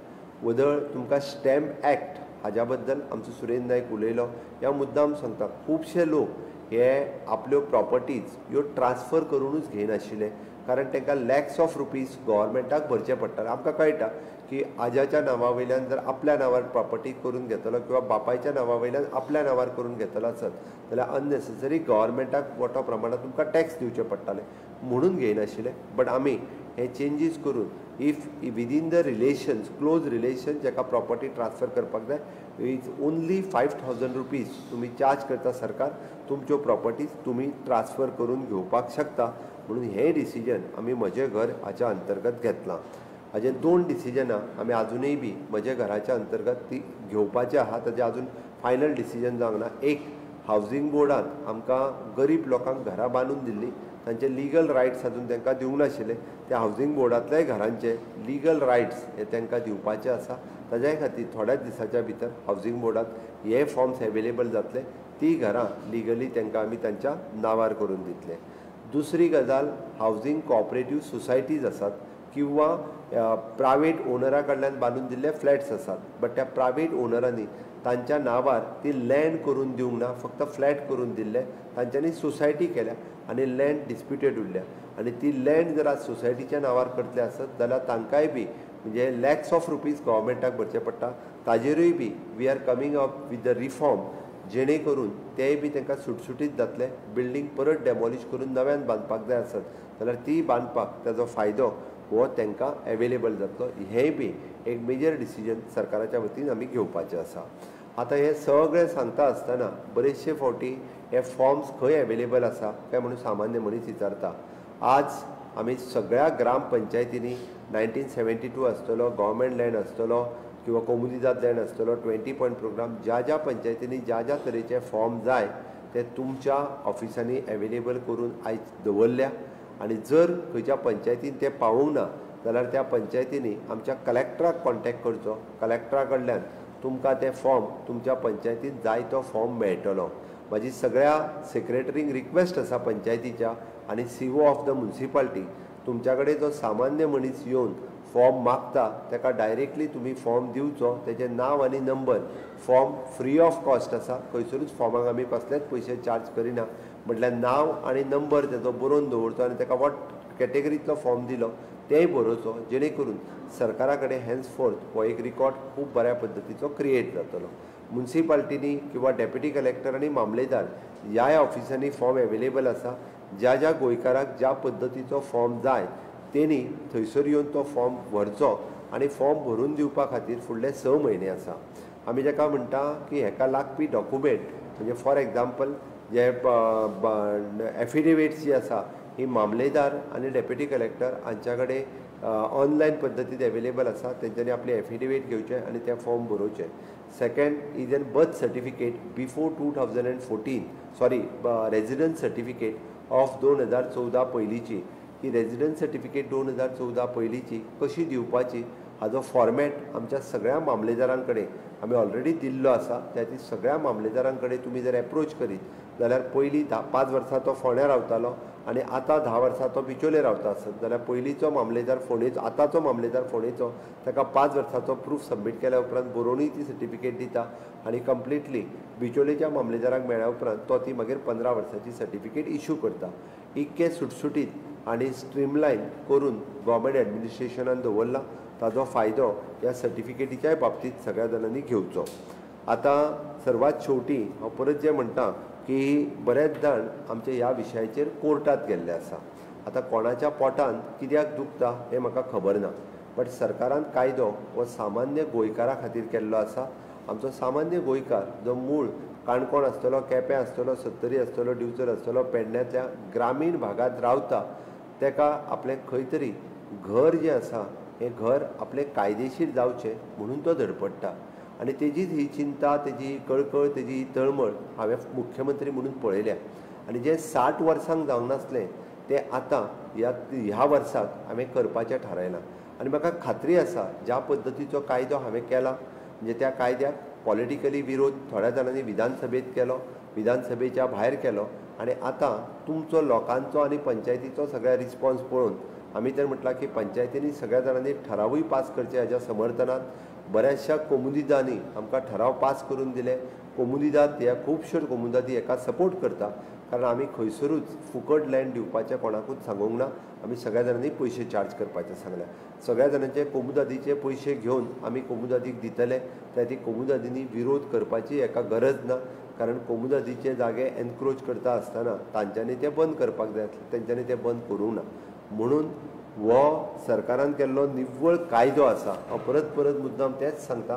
वदळ तुमकां स्टॅम्प एक्ट हाज्या बद्दल आमचो सुरेंद्र नायक उलयलो. ह्या मुद्दाम सांगता, खुबशे लोक हे आपल्यो प्रॉपर्टीज ह्यो ट्रान्सफर करुनूच घेयनाशिल्ले, कारण तांकां लॅक्स ऑफ रुपीज गव्हर्मेंटाक भरचे पडटाले. आमकां कळटा की आज्याच्या नांवा वयल्यान जर आपल्या नांवार प्रॉपर्टी करून घेतलो किंवा बापायच्या नांवा वयल्यान आपल्या नांवार करून घेतलो आसत जाल्यार अननेसेसरी गव्हर्मेंटाक मोठ्या प्रमाणांत तुमकां टॅक्स दिवचे पडटाले, म्हणून घेयनाशिल्ले. बट आमी हे चेंजीस करून if within the relations, close relation जाका प्रॉपर्टी ट्रान्सफर करपाक जाय is only 5,000 rupees तुमी चार्ज करता सरकार, तुमच्यो प्रॉपर्टीज तुमी ट्रान्सफर करून घेवपाक शकता. म्हणून हें डिसिजन आमी म्हजें घर हाच्या अंतर्गत घेतलां. हाजे 2 डिसिजनां आमी आजुनूय बी म्हज्या घराच्या अंतर्गत ती घेवपाची आहा, ताजें आजून फायनल डिसिजन जावंक ना. एक, हावजींग बोर्डान आमकां गरीब लोकांक घरां बांदून दिल्लीं, तांचे लिगल रायट्स आजून तांकां दिवंक नाशिल्ले. त्या हावजींग बोर्डांतल्याय घरांचे लिगल रायट्स हे तांकां दिवपाचे आसा. ताज्याय खातीर थोड्याच दिसाच्या भितर हावजींग बोर्डांत हे फॉर्म्स एवेलेबल जातले, ती घरां लिगली तांकां आमी तांच्या नांवार करून दितले. दुसरी गजाल, हावजींग कॉपरेटीव सोसायटीज आसात किंवा प्रायवेट ओनरा कडल्यान बांदून दिल्ले फ्लॅट्स आसात, बट त्या प्रायवेट ओनरांनी तांच्या नांवार ती लँड करून दिवंक ना, फक्त फ्लॅट करून दिल्ले, तांच्यांनी सोसायटी केल्या आनी लँड डिस्प्युटेड उरल्या. आनी ती लँड जर आज सोसायटीच्या नांवार करतले आसत जाल्यार तांकांय बी म्हणजे लॅक्स ऑफ रुपीज गव्हर्मेंटाक भरचे पडटा. ताजेरूय बी we are coming up with the reform, जेणे करून तेय बी तांकां सुटसुटीत जातले. बिल्डींग परत डेमोलिश करून नव्यान बांदपाक जाय आसत जाल्यार ती बांदपाक ताजो फायदो हो तांकां एवेलेबल जातलो. हेंय बी एक मेजर डिसिजन सरकाराच्या वतीन आमी घेवपाचें आसा. आतां हें सगळें सांगता आसतना बरेचशे फावटी हे फॉर्म्स खंय एवेलेबल आसा काय म्हणून सामान्य मनीस विचारता. आज आमी सगळ्या ग्रामपंचायतींनी 1972 आसतलो, गव्हर्मेंट लँड आसतलो किंवा कोमुनिदाद लँड आसतलो, 20 पॉयंट प्रोग्राम, ज्या ज्या पंचायतींनी ज्या ज्या तरेचे फॉर्म जाय ते तुमच्या ऑफिसांनी एवेलेबल करून आयज दवरल्या. आनी जर खंयच्या पंचायतीन ते पावोवंक ना जाल्यार त्या पंचायतींनी आमच्या कलेक्टराक कॉन्टेक्ट करचो. कलेक्टरा कडल्यान तुमकां ते फॉर्म तुमच्या पंचायतीन जाय तो फॉर्म मेळटलो. म्हाजी सगळ्या सेक्रेटरींक रिक्वेस्ट आसा पंचायतीच्या आनी CO of the municipality, तुमच्या कडेन जो सामान्य मनीस येवन फॉर्म मागता ताका डायरेक्टली तुमी फॉर्म दिवचो, तेजें नांव आनी number. Form free of cost आसा, खंयसरूच फॉर्माक आमी कसलेच पयशे चार्ज करिना. म्हटल्यार नांव आनी नंबर तेजो बरोवन दवरचो आनी ताका what कॅटेगरींतलो फॉर्म दिलो तेंय बरोवचो, जेणे करून सरकारा कडेन हेन्सफोर्थ हो एक रिकॉर्ड खूब बऱ्या पद्दतीचो क्रिएट जातलो. मुन्सिपाल्टींनी किंवा डेप्युटी कलेक्टर आनी मामलेदार ह्याय ऑफिसांनी फॉर्म एवेलेबल आसा. ज्या ज्या गोंयकाराक ज्या पद्दतीचो फॉर्म जाय तेणी थंयसर येवन तो फॉर्म व्हरचो आनी फॉर्म भरून दिवपा खातीर फुडले 6 म्हयने आसा. आमी जाका म्हणटा की हेका लागपी डॉक्युमेंट म्हणजे फॉर एग्जाम्पल जे एफिडेविट्स जी आसा ही मामलेदार आनी डेप्युटी कलेक्टर हांच्या कडेन ऑनलायन पद्दतीन एवेलेबल आसा. तेंच्यांनी आपले एफिडेवीट घेवचे आनी ते form बरोवचे. Second is an birth certificate before 2014, sorry residence certificate of 2014 पयलींची, की रेजिडन्स सर्टिफिकेट 2014 पयलींची कशी दिवपाची हाजो फॉर्मेट आमच्या सगळ्या मामलेदारां कडेन आमी ऑलरेडी दिल्लो आसा. त्या खातीर सगळ्या मामलेदारां कडेन तुमी जर एप्रोच करीत जाल्यार पयलीं 5 वर्सां तो फोंड्या रावतालो आनी आतां 10 वर्सां तो बिचोले रावता आसत जाल्यार पयलींचो मामलेदार फोंडेचो, आतांचो मामलेदार फोंडेचो ताका 5 वर्सांचो प्रूफ सबमीट केल्या उपरांत बरोवनूय ती सर्टिफिकेट दिता आनी कंप्लिटली बिचोलेच्या मामलेदाराक मेळ्ळ्या उपरांत तो ती मागीर 15 वर्सांची सर्टिफिकेट इशू करता. इतके सुटसुटीत आनी स्ट्रीमलायन करून गव्हर्मेंट एडमिनिस्ट्रेशनान दवरला. ताजो फायदो ह्या सर्टिफिकेटीच्याय बाबतींत सगळ्या जाणांनी घेवचो. आतां सर्वात शेवटी हांव परत जें म्हणटा की बरेच जाण आमच्या ह्या विशयाचेर कोर्टांत गेल्ले आसा. आतां कोणाच्या पोटान कित्याक दुखता हें म्हाका खबर ना, बट सरकारान कायदो हो सामान्य गोंयकारा खातीर केल्लो आसा. आमचो सामान्य गोंयकार जो मूळ काणकोण आसतलो, केपें आसतलो, सत्तरी आसतलो, दिवचल आसतलो, पेडण्यांतल्या ग्रामीण भागांत रावता तेका आपलें खंय तरी घर जें आसा हें घर आपलें कायदेशीर जावचें म्हणून तो धडपडटा आनी तेजीच ही चिंता, तेजी ही कळकळ, तेजी ही तळमळ हांवें मुख्यमंत्री म्हणून पळयल्या. आनी जें 60 वर्सांक जावंक नासलें तें आतां ह्या वर्साक हांवें करपाचें थारायलां आनी म्हाका खात्री आसा ज्या पद्दतीचो कायदो हांवें केला म्हणजे त्या कायद्याक पॉलिटिकली विरोध थोड्या जाणांनी विधानसभेंत केलो, विधानसभेच्या भायर केलो आनी आतां तुमचो लोकांचो आनी पंचायतीचो सगळ्या रिस्पॉन्स पळोवन आमी तर म्हटलां की पंचायतींनी सगळ्या जाणांनी ठरावूय पास करचे हाज्या समर्थनांत बऱ्याचशा कोमुनिदांनी आमकां ठराव पास करून दिले. कोमुनिदाद ह्या खुबश्यो कोमुनिदादी हेका सपोर्ट करता, कारण आमी खंयसरूच फुकट लँड दिवपाचें कोणाकूच सांगूंक ना. आमी सगळ्या जाणांनी पयशे चार्ज करपाचें सांगलें. सगळ्या जाणांचे कोमुनिदादीचे पयशे घेवन आमी कोमुनिदादीक दितले. त्या खातीर कोमुनिदादींनी विरोध करपाची हेका गरज ना, कारण कोमुनिदादीचे जागे एनक्रोच करता आसतना तांच्यांनी ते बंद करपाक जाय, तेंच्यांनी ते बंद करूंक ना. म्हणून हो सरकारान केल्लो निव्वळ कायदो आसा. हांव परत परत मुद्दाम तेंच सांगता,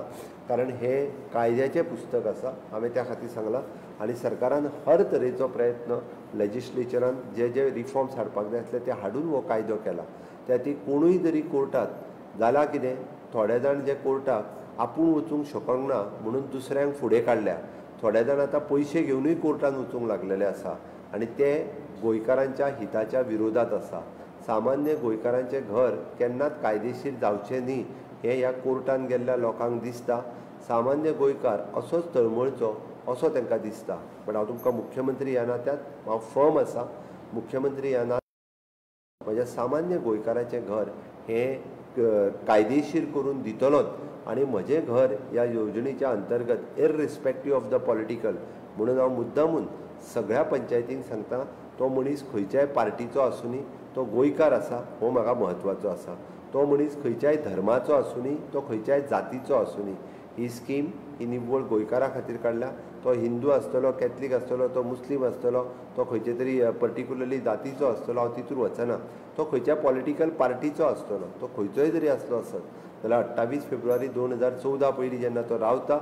कारण हें कायद्याचें पुस्तक आसा, हांवें त्या खातीर सांगलां. आनी सरकारान हर तरेचो प्रयत्न लेजिस्लेचरान जे जे रिफॉर्म्स हाडपाक जाय आसले ते हाडून हो कायदो केला. त्या खातीर कोणूय जरी कोर्टांत जालां कितें, थोडे जाण जे कोर्टाक आपूण वचूंक शकना ना म्हणून दुसऱ्यांक फुडें काडल्या, थोडे जाण आतां पयशे घेवनूय कोर्टान वचूंक लागलेले आसा आनी ते गोंयकारांच्या हिताच्या विरोधांत आसा. सामान्य गोंयकारांचें घर केन्नाच कायदेशीर जावचें न्ही हें ह्या कोर्टान गेल्ल्या लोकांक दिसता. सामान्य गोंयकार असोच तळमळचो असो तांकां दिसता. बट हांव तुमकां मुख्यमंत्री ह्या नात्यान हांव फर्म आसा, मुख्यमंत्री ह्या नात्यान म्हज्या सामान्य गोंयकाराचें घर हें कायदेशीर करून दितलोच आनी म्हजें घर ह्या योजनेच्या अंतर्गत इररिस्पेक्टीव ऑफ the political म्हणून हांव मुद्दामून सगळ्या पंचायतींक सांगता, तो मनीस खंयच्याय पार्टीचो आसुनी तो गोंयकार आसा हो म्हाका म्हत्वाचो आसा. तो मनीस खंयच्याय धर्माचो आसुनी, तो खंयच्याय जातीचो आसुनी, ही स्कीम ही निव्वळ गोंयकारा खातीर काडल्या. तो हिंदू आसतलो, कॅथलीक आसतलो, तो मुस्लीम आसतलो, तो खंयचे तरी पर्टिक्युलरली जातीचो आसतलो, हांव तितूर वचना. तो खंयच्या पॉलिटिकल पार्टीचो आसतलो, तो खंयचोय जरी आसलो आसत जाल्यार 28 फेब्रुवारी 2014 पयलीं जेन्ना तो रावता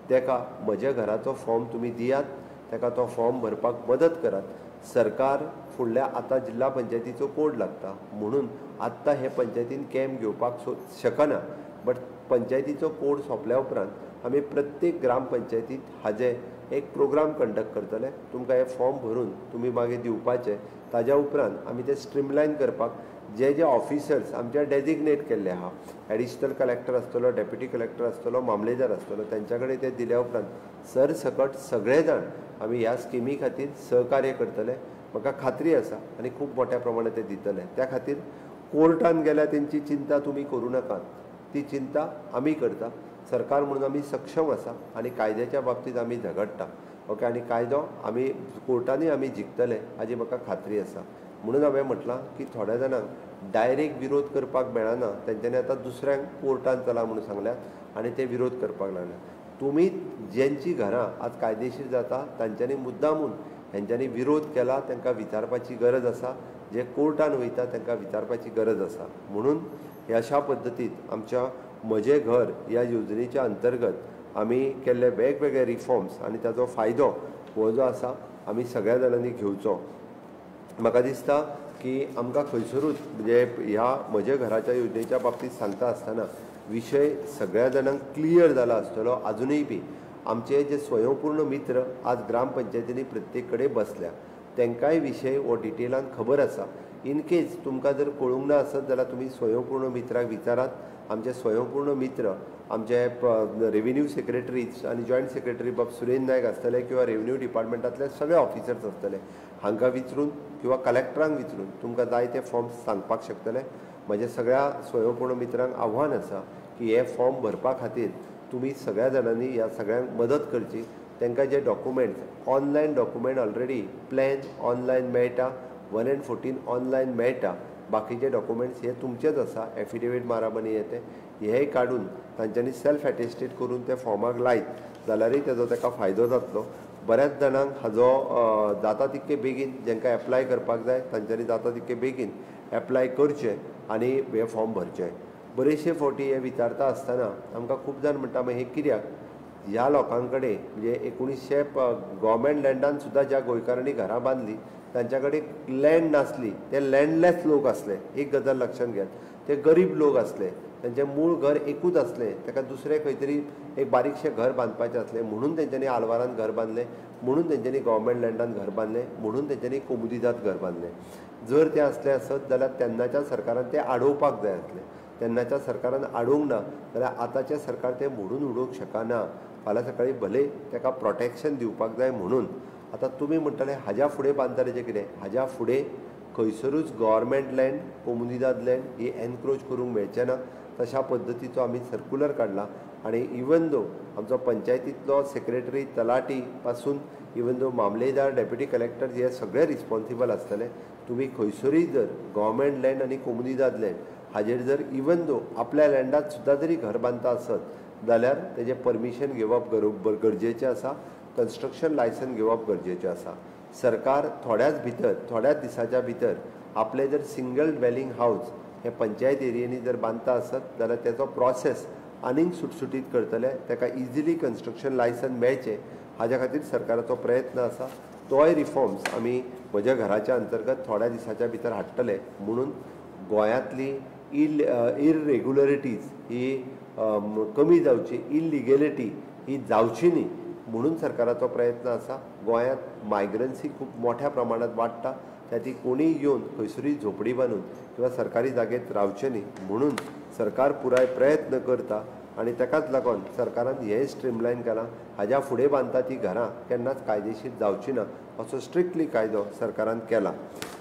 तेका म्हज्या घराचो फॉर्म तुमी दियात, तेका तो फॉर्म भरपाक मदत करात. सरकार फुडल्या आतां जिल्हा पंचायतीचो कोड लागता म्हणून आत्तां हे पंचायतीन कॅम्प घेवपाक शकना, बट पंचायतीचो कोड सोंपल्या उपरांत आमी प्रत्येक ग्रामपंचायतीत हाजे एक प्रोग्राम कंडक्ट करतले. तुमकां हे फॉर्म भरून तुमी मागीर दिवपाचे. ताज्या उपरांत आमी ते स्ट्रीमलायन करपाक जे जे ऑफिसर्स आमचे डेजिग्नेट केल्ले आहा, एडिशनल कलेक्टर आसतलो, डेप्युटी कलेक्टर आसतलो, मामलेदार आसतलो, तेंच्या कडेन ते दिल्या उपरांत सरसकट सगळे जाण आमी ह्या स्किमी खातीर सहकार्य करतले. म्हाका खात्री आसा आनी खूब मोठ्या प्रमाणात ते दितले. त्या खातीर कोर्टान गेल्यार तेंची चिंता तुमी करूं नाकात, ती चिंता आमी करता. सरकार म्हणून आमी सक्षम आसा आनी कायद्याच्या बाबतींत आमी झगडटा. ओके, आनी कायदो आमी कोर्टानूय आमी जिखतले हाजी म्हाका खात्री आसा. म्हणून हांवें म्हटलां की थोड्या जाणांक डायरेक्ट विरोध करपाक मेळना, तेंच्यांनी आतां दुसऱ्यांक कोर्टान चला म्हणून सांगल्यात आनी ते विरोध करपाक लागल्या. तुमी जेंची घरां आज कायदेशीर जाता तांच्यांनी मुद्दामून हेंच्यांनी विरोध केला तांकां विचारपाची गरज आसा, जे कोर्टान वयता तांकां विचारपाची गरज आसा. म्हणून अशा पद्दतीन आमच्या म्हजें घर ह्या योजनेच्या अंतर्गत आमी केल्ले वेगवेगळे रिफॉर्म्स आनी ताजो फायदो हो जो आसा आमी सगळ्या जाणांनी घेवचो. म्हाका दिसता की आमकां खंयसरूच म्हणजे ह्या म्हज्या घराच्या योजनेच्या बाबतींत सांगता आसतना विशय सगळ्या जाणांक क्लियर जाला आसतलो. आजुनूय बी आमचे जे स्वयंपूर्ण मित्र आज ग्रामपंचायतींनी प्रत्येक कडेन बसल्या तांकांय विशय हो डिटेलान खबर आसा. इन केस तुमकां जर कळूंक ना आसत जाल्यार तुमी स्वयंपूर्ण मित्राक विचारात. आमचे स्वयंपूर्ण मित्र आमचे रेवेन्यू सेक्रेटरीज आनी जॉयंट सेक्रेटरी बाब सुरेन नायक आसतले किंवा रेवेन्यू डिपार्टमेंटांतले सगळे ऑफिसर्स आसतले, हांकां विचरून किंवा कलेक्टरांक विचरून तुमकां जाय ते फॉर्म्स सांगपाक शकतले. म्हज्या सगळ्या स्वयंपूर्ण मित्रांक आव्हान आसा की हे फॉर्म भरपा खातीर तुमी सगळ्या जाणांनी ह्या सगळ्यांक मदत करची. तांकां जे documents online document already plan online मेळटा, 1 and 14 online मेळटा, बाकीचे डॉक्युमेंट्स हे तुमचेच आसा, एफिडेवीट मारप आनी हे ते हे काडून तांच्यांनी सेल्फ एटेस्टेड करून ते फॉर्माक लायत जाल्यारूय तेजो ताका फायदो जातलो. बऱ्याच जाणांक हाजो जाता तितके बेगीन जांकां एप्लाय करपाक जाय तांच्यांनी जाता तितके बेगीन एप्लाय करचें आनी हे फॉर्म भरचें. बरेचशे फावटी हे विचारता आसतना आमकां खूब जाण म्हणटा मागीर हे कित्याक ह्या लोकां कडेन म्हणजे 1900 गव्हर्मेंट लँडान सुद्दां ज्या गोंयकारांनी घरां बांदली तांच्या कडेन लँड नासली, ते लँडलेस लोक आसले. एक गजाल लक्षांत घेयात, ते गरीब लोक आसले, तांचें मूळ घर एकूच आसलें, ताका दुसरें खंय तरी एक बारीकशें घर बांदपाचें आसलें म्हणून तेंच्यांनी आलवारान घर बांदलें, म्हणून तेंच्यांनी गव्हर्मेंट लँडान घर बांदलें, म्हणून तेंच्यांनी कोमुनिदाद घर बांदलें. जर तें आसलें आसत जाल्यार तेन्नाच्या सरकारान तें आडोवपाक जाय आसलें, तेन्नाच्या सरकारान आडोवंक ना जाल्यार आतांचें सरकार तें मोडून उडोवंक शकना. फाल्यां सकाळीं भले ताका प्रोटेक्शन दिवपाक जाय म्हणून. आतां तुमी म्हणटले हाज्या फुडें बांदतले जें कितें, हाज्या फुडें खंयसरूच गव्हर्मेंट लँड कोमुनिदाद लँड ही एनक्रोच करूंक मेळचें ना, तशा पद्दतीचो आमी सर्कुलर काडला. आनी इवन दो आमचो पंचायतींतलो सेक्रेटरी तलाटी पासून इवन दो मामलेदार डेप्युटी कलेक्टर हे सगळे रिस्पोन्सिबल आसतले. तुमी खंयसरूय जर गव्हर्मेंट लँड आनी कोमुनिदाद लँड हाजेर जर इवन दो आपल्या लँडात सुद्दां जरी घर बांदता आसत जाल्यार तेजें परमिशन घेवप गरजेचें आसा, कन्स्ट्रक्शन लायसन घेवप गरजेचें आसा. सरकार थोड्याच भितर थोड्याच दिसाच्या भितर आपलें जर सिंगल ड्वेलिंग हावज हे पंचायत एरियेनी जर बांदता आसत जाल्यार तेजो प्रोसेस आनीक सुटसुटीत करतले, ताका इजिली कन्स्ट्रक्शन लायसन मेळचें हाज्या खातीर सरकाराचो प्रयत्न आसा. तोय रिफॉर्म्स आमी म्हज्या घराच्या अंतर्गत थोड्या दिसाच्या भितर हाडटले. म्हणून गोंयांतली इररेग्युलरिटीज ही कमी जावची, इलिगेलिटी ही जावची न्ही म्हणून सरकाराचो प्रयत्न आसा. गोंयांत मायग्रन्सी खूब मोठ्या प्रमाणांत वाडटा, त्या ती कोणीय येवन खंयसरूय झोपडी बांदून किंवा सरकारी जागेंत रावचें न्ही म्हणून सरकार पुराय प्रयत्न करता आनी ताकाच लागून सरकारान हें स्ट्रीमलायन केलां. हाज्या फुडें बांदता ती घरां केन्नाच कायदेशीर जावची ना असो स्ट्रिक्टली कायदो सरकारान केला.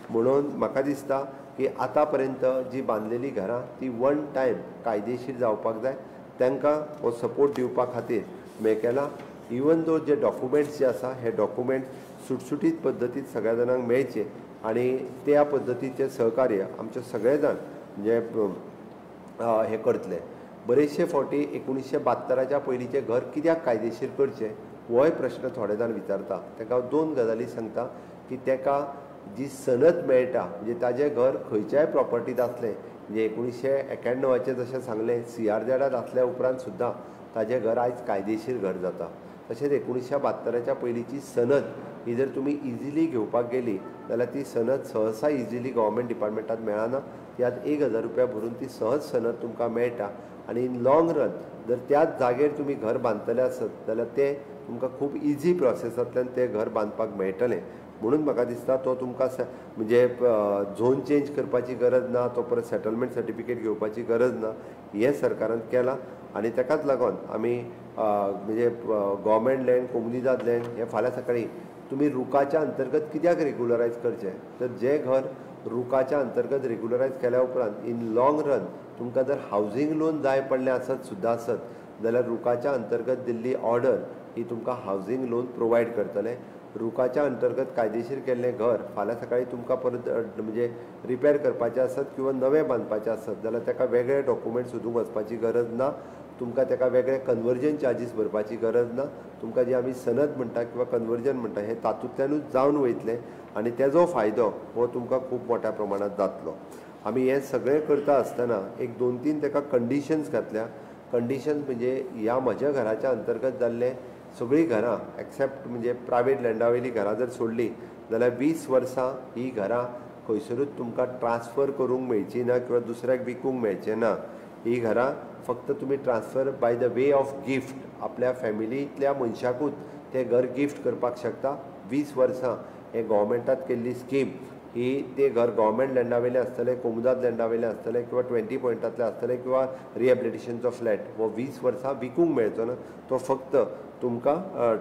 म्हणून म्हाका दिसता की आतां पर्यंत जी बांदलेली घरां ती वन टायम कायदेशीर जावपाक जाय, तांकां हो सपोर्ट दिवपा खातीर हें केलां. इवन दो जे डॉक्युमेंट्स जे आसा हे डॉक्युमेंट सुटसुटीत पद्दतीन सगळ्या जाणांक मेळचे आनी त्या पद्दतीचें सहकार्य आमचे सगळे जाण म्हणजे हें करतले. बरेचशे फावटी 1972 पयलींचें घर कित्याक कायदेशीर करचें होय प्रश्न थोडे जाण विचारता. ताका हांव दोन गजाली सांगता की ताका जी सनद मेळटा म्हणजे ताजें घर खंयच्याय प्रॉपर्टींत आसलें, म्हणजे 1991 जशें सांगलें CRZ आसल्या उपरांत सुद्दां ताजें घर आयज कायदेशीर घर जाता. तशेंच 1972 पयलींची सनद ही जर तुमी इजिली घेवपाक गेली जाल्यार ती सनद सहसा इजिली गव्हर्मेंट डिपार्टमेंटांत मेळना. ती आज 1000 रुपया भरून ती सहज सनद तुमकां मेळटा आनी इन लॉंग रन जर त्याच जागेर तुमी घर बांदतले आसत जाल्यार तें तुमकां खूब इजी प्रोसेसांतल्यान तें घर बांदपाक मेळटलें. म्हणून म्हाका दिसता तो तुमकां म्हणजे झोन चेंज करपाची गरज ना, तो परत सेटलमेंट सर्टिफिकेट घेवपाची गरज ना, हें सरकारान केलां. आनी ताकाच लागून आमी म्हणजे गव्हर्मेंट लँड कोमुनिदाद लँड हें फाल्यां सकाळीं तुमी रुखाच्या अंतर्गत कित्याक रेगुलरायज करचें, तर जें घर रुखाच्या अंतर्गत रेगुलरायज केल्या उपरांत इन लॉंग रन तुमकां जर हावजींग लोन जाय पडलें आसत सुद्दां आसत जाल्यार रुखाच्या अंतर्गत दिल्ली ऑर्डर ही तुमकां हावजींग लोन प्रोवायड करतले. रुखाच्या अंतर्गत कायदेशीर केल्लें घर फाल्यां सकाळीं तुमकां परत म्हणजे रिपेर करपाचें आसत किंवा नवें बांदपाचें आसत जाल्यार ताका वेगळे डॉक्युमेंट सोदूंक वचपाची गरज ना, तुमकां ताका वेगळे कन्वर्जन चार्जीस भरपाची गरज ना. तुमकां जे आमी सनद म्हणटा किंवा कन्वर्जन म्हणटा हें तातूंतल्यानूच जावन वयतलें आनी तेजो फायदो हो तुमकां खूब मोठ्या प्रमाणांत जातलो. आमी हें सगळें करता आसतना एक 2-3 ताका कंडिशन्स घातल्या. कंडिशन्स म्हणजे ह्या म्हज्या घराच्या अंतर्गत जाल्ले सगळीं घरां एक्सेप्ट म्हणजे प्रायवेट लँडा वयलीं घरां जर सोडलीं जाल्यार 20 वर्सां ही घरां खंयसरूच तुमकां ट्रान्सफर करूंक मेळची ना किंवा दुसऱ्याक विकूंक मेळचें ना. ही घरां फक्त तुमी transfer by the way of gift आपल्या फॅमिलींतल्या मनशाकूच तें घर गिफ्ट करपाक शकता. 20 वर्सां हें गव्हर्मेंटान केल्ली स्कीम ही ते घर गव्हर्मेंट लँडा वयलें आसतलें, कोमुदाद लँडा वयलें आसतलें किंवा 20 पॉयंटांतलें आसतलें किंवा रिहेबिलिटेशनचो फ्लॅट हो 20 वर्सां विकूंक मेळचो ना, तो फक्त तुमकां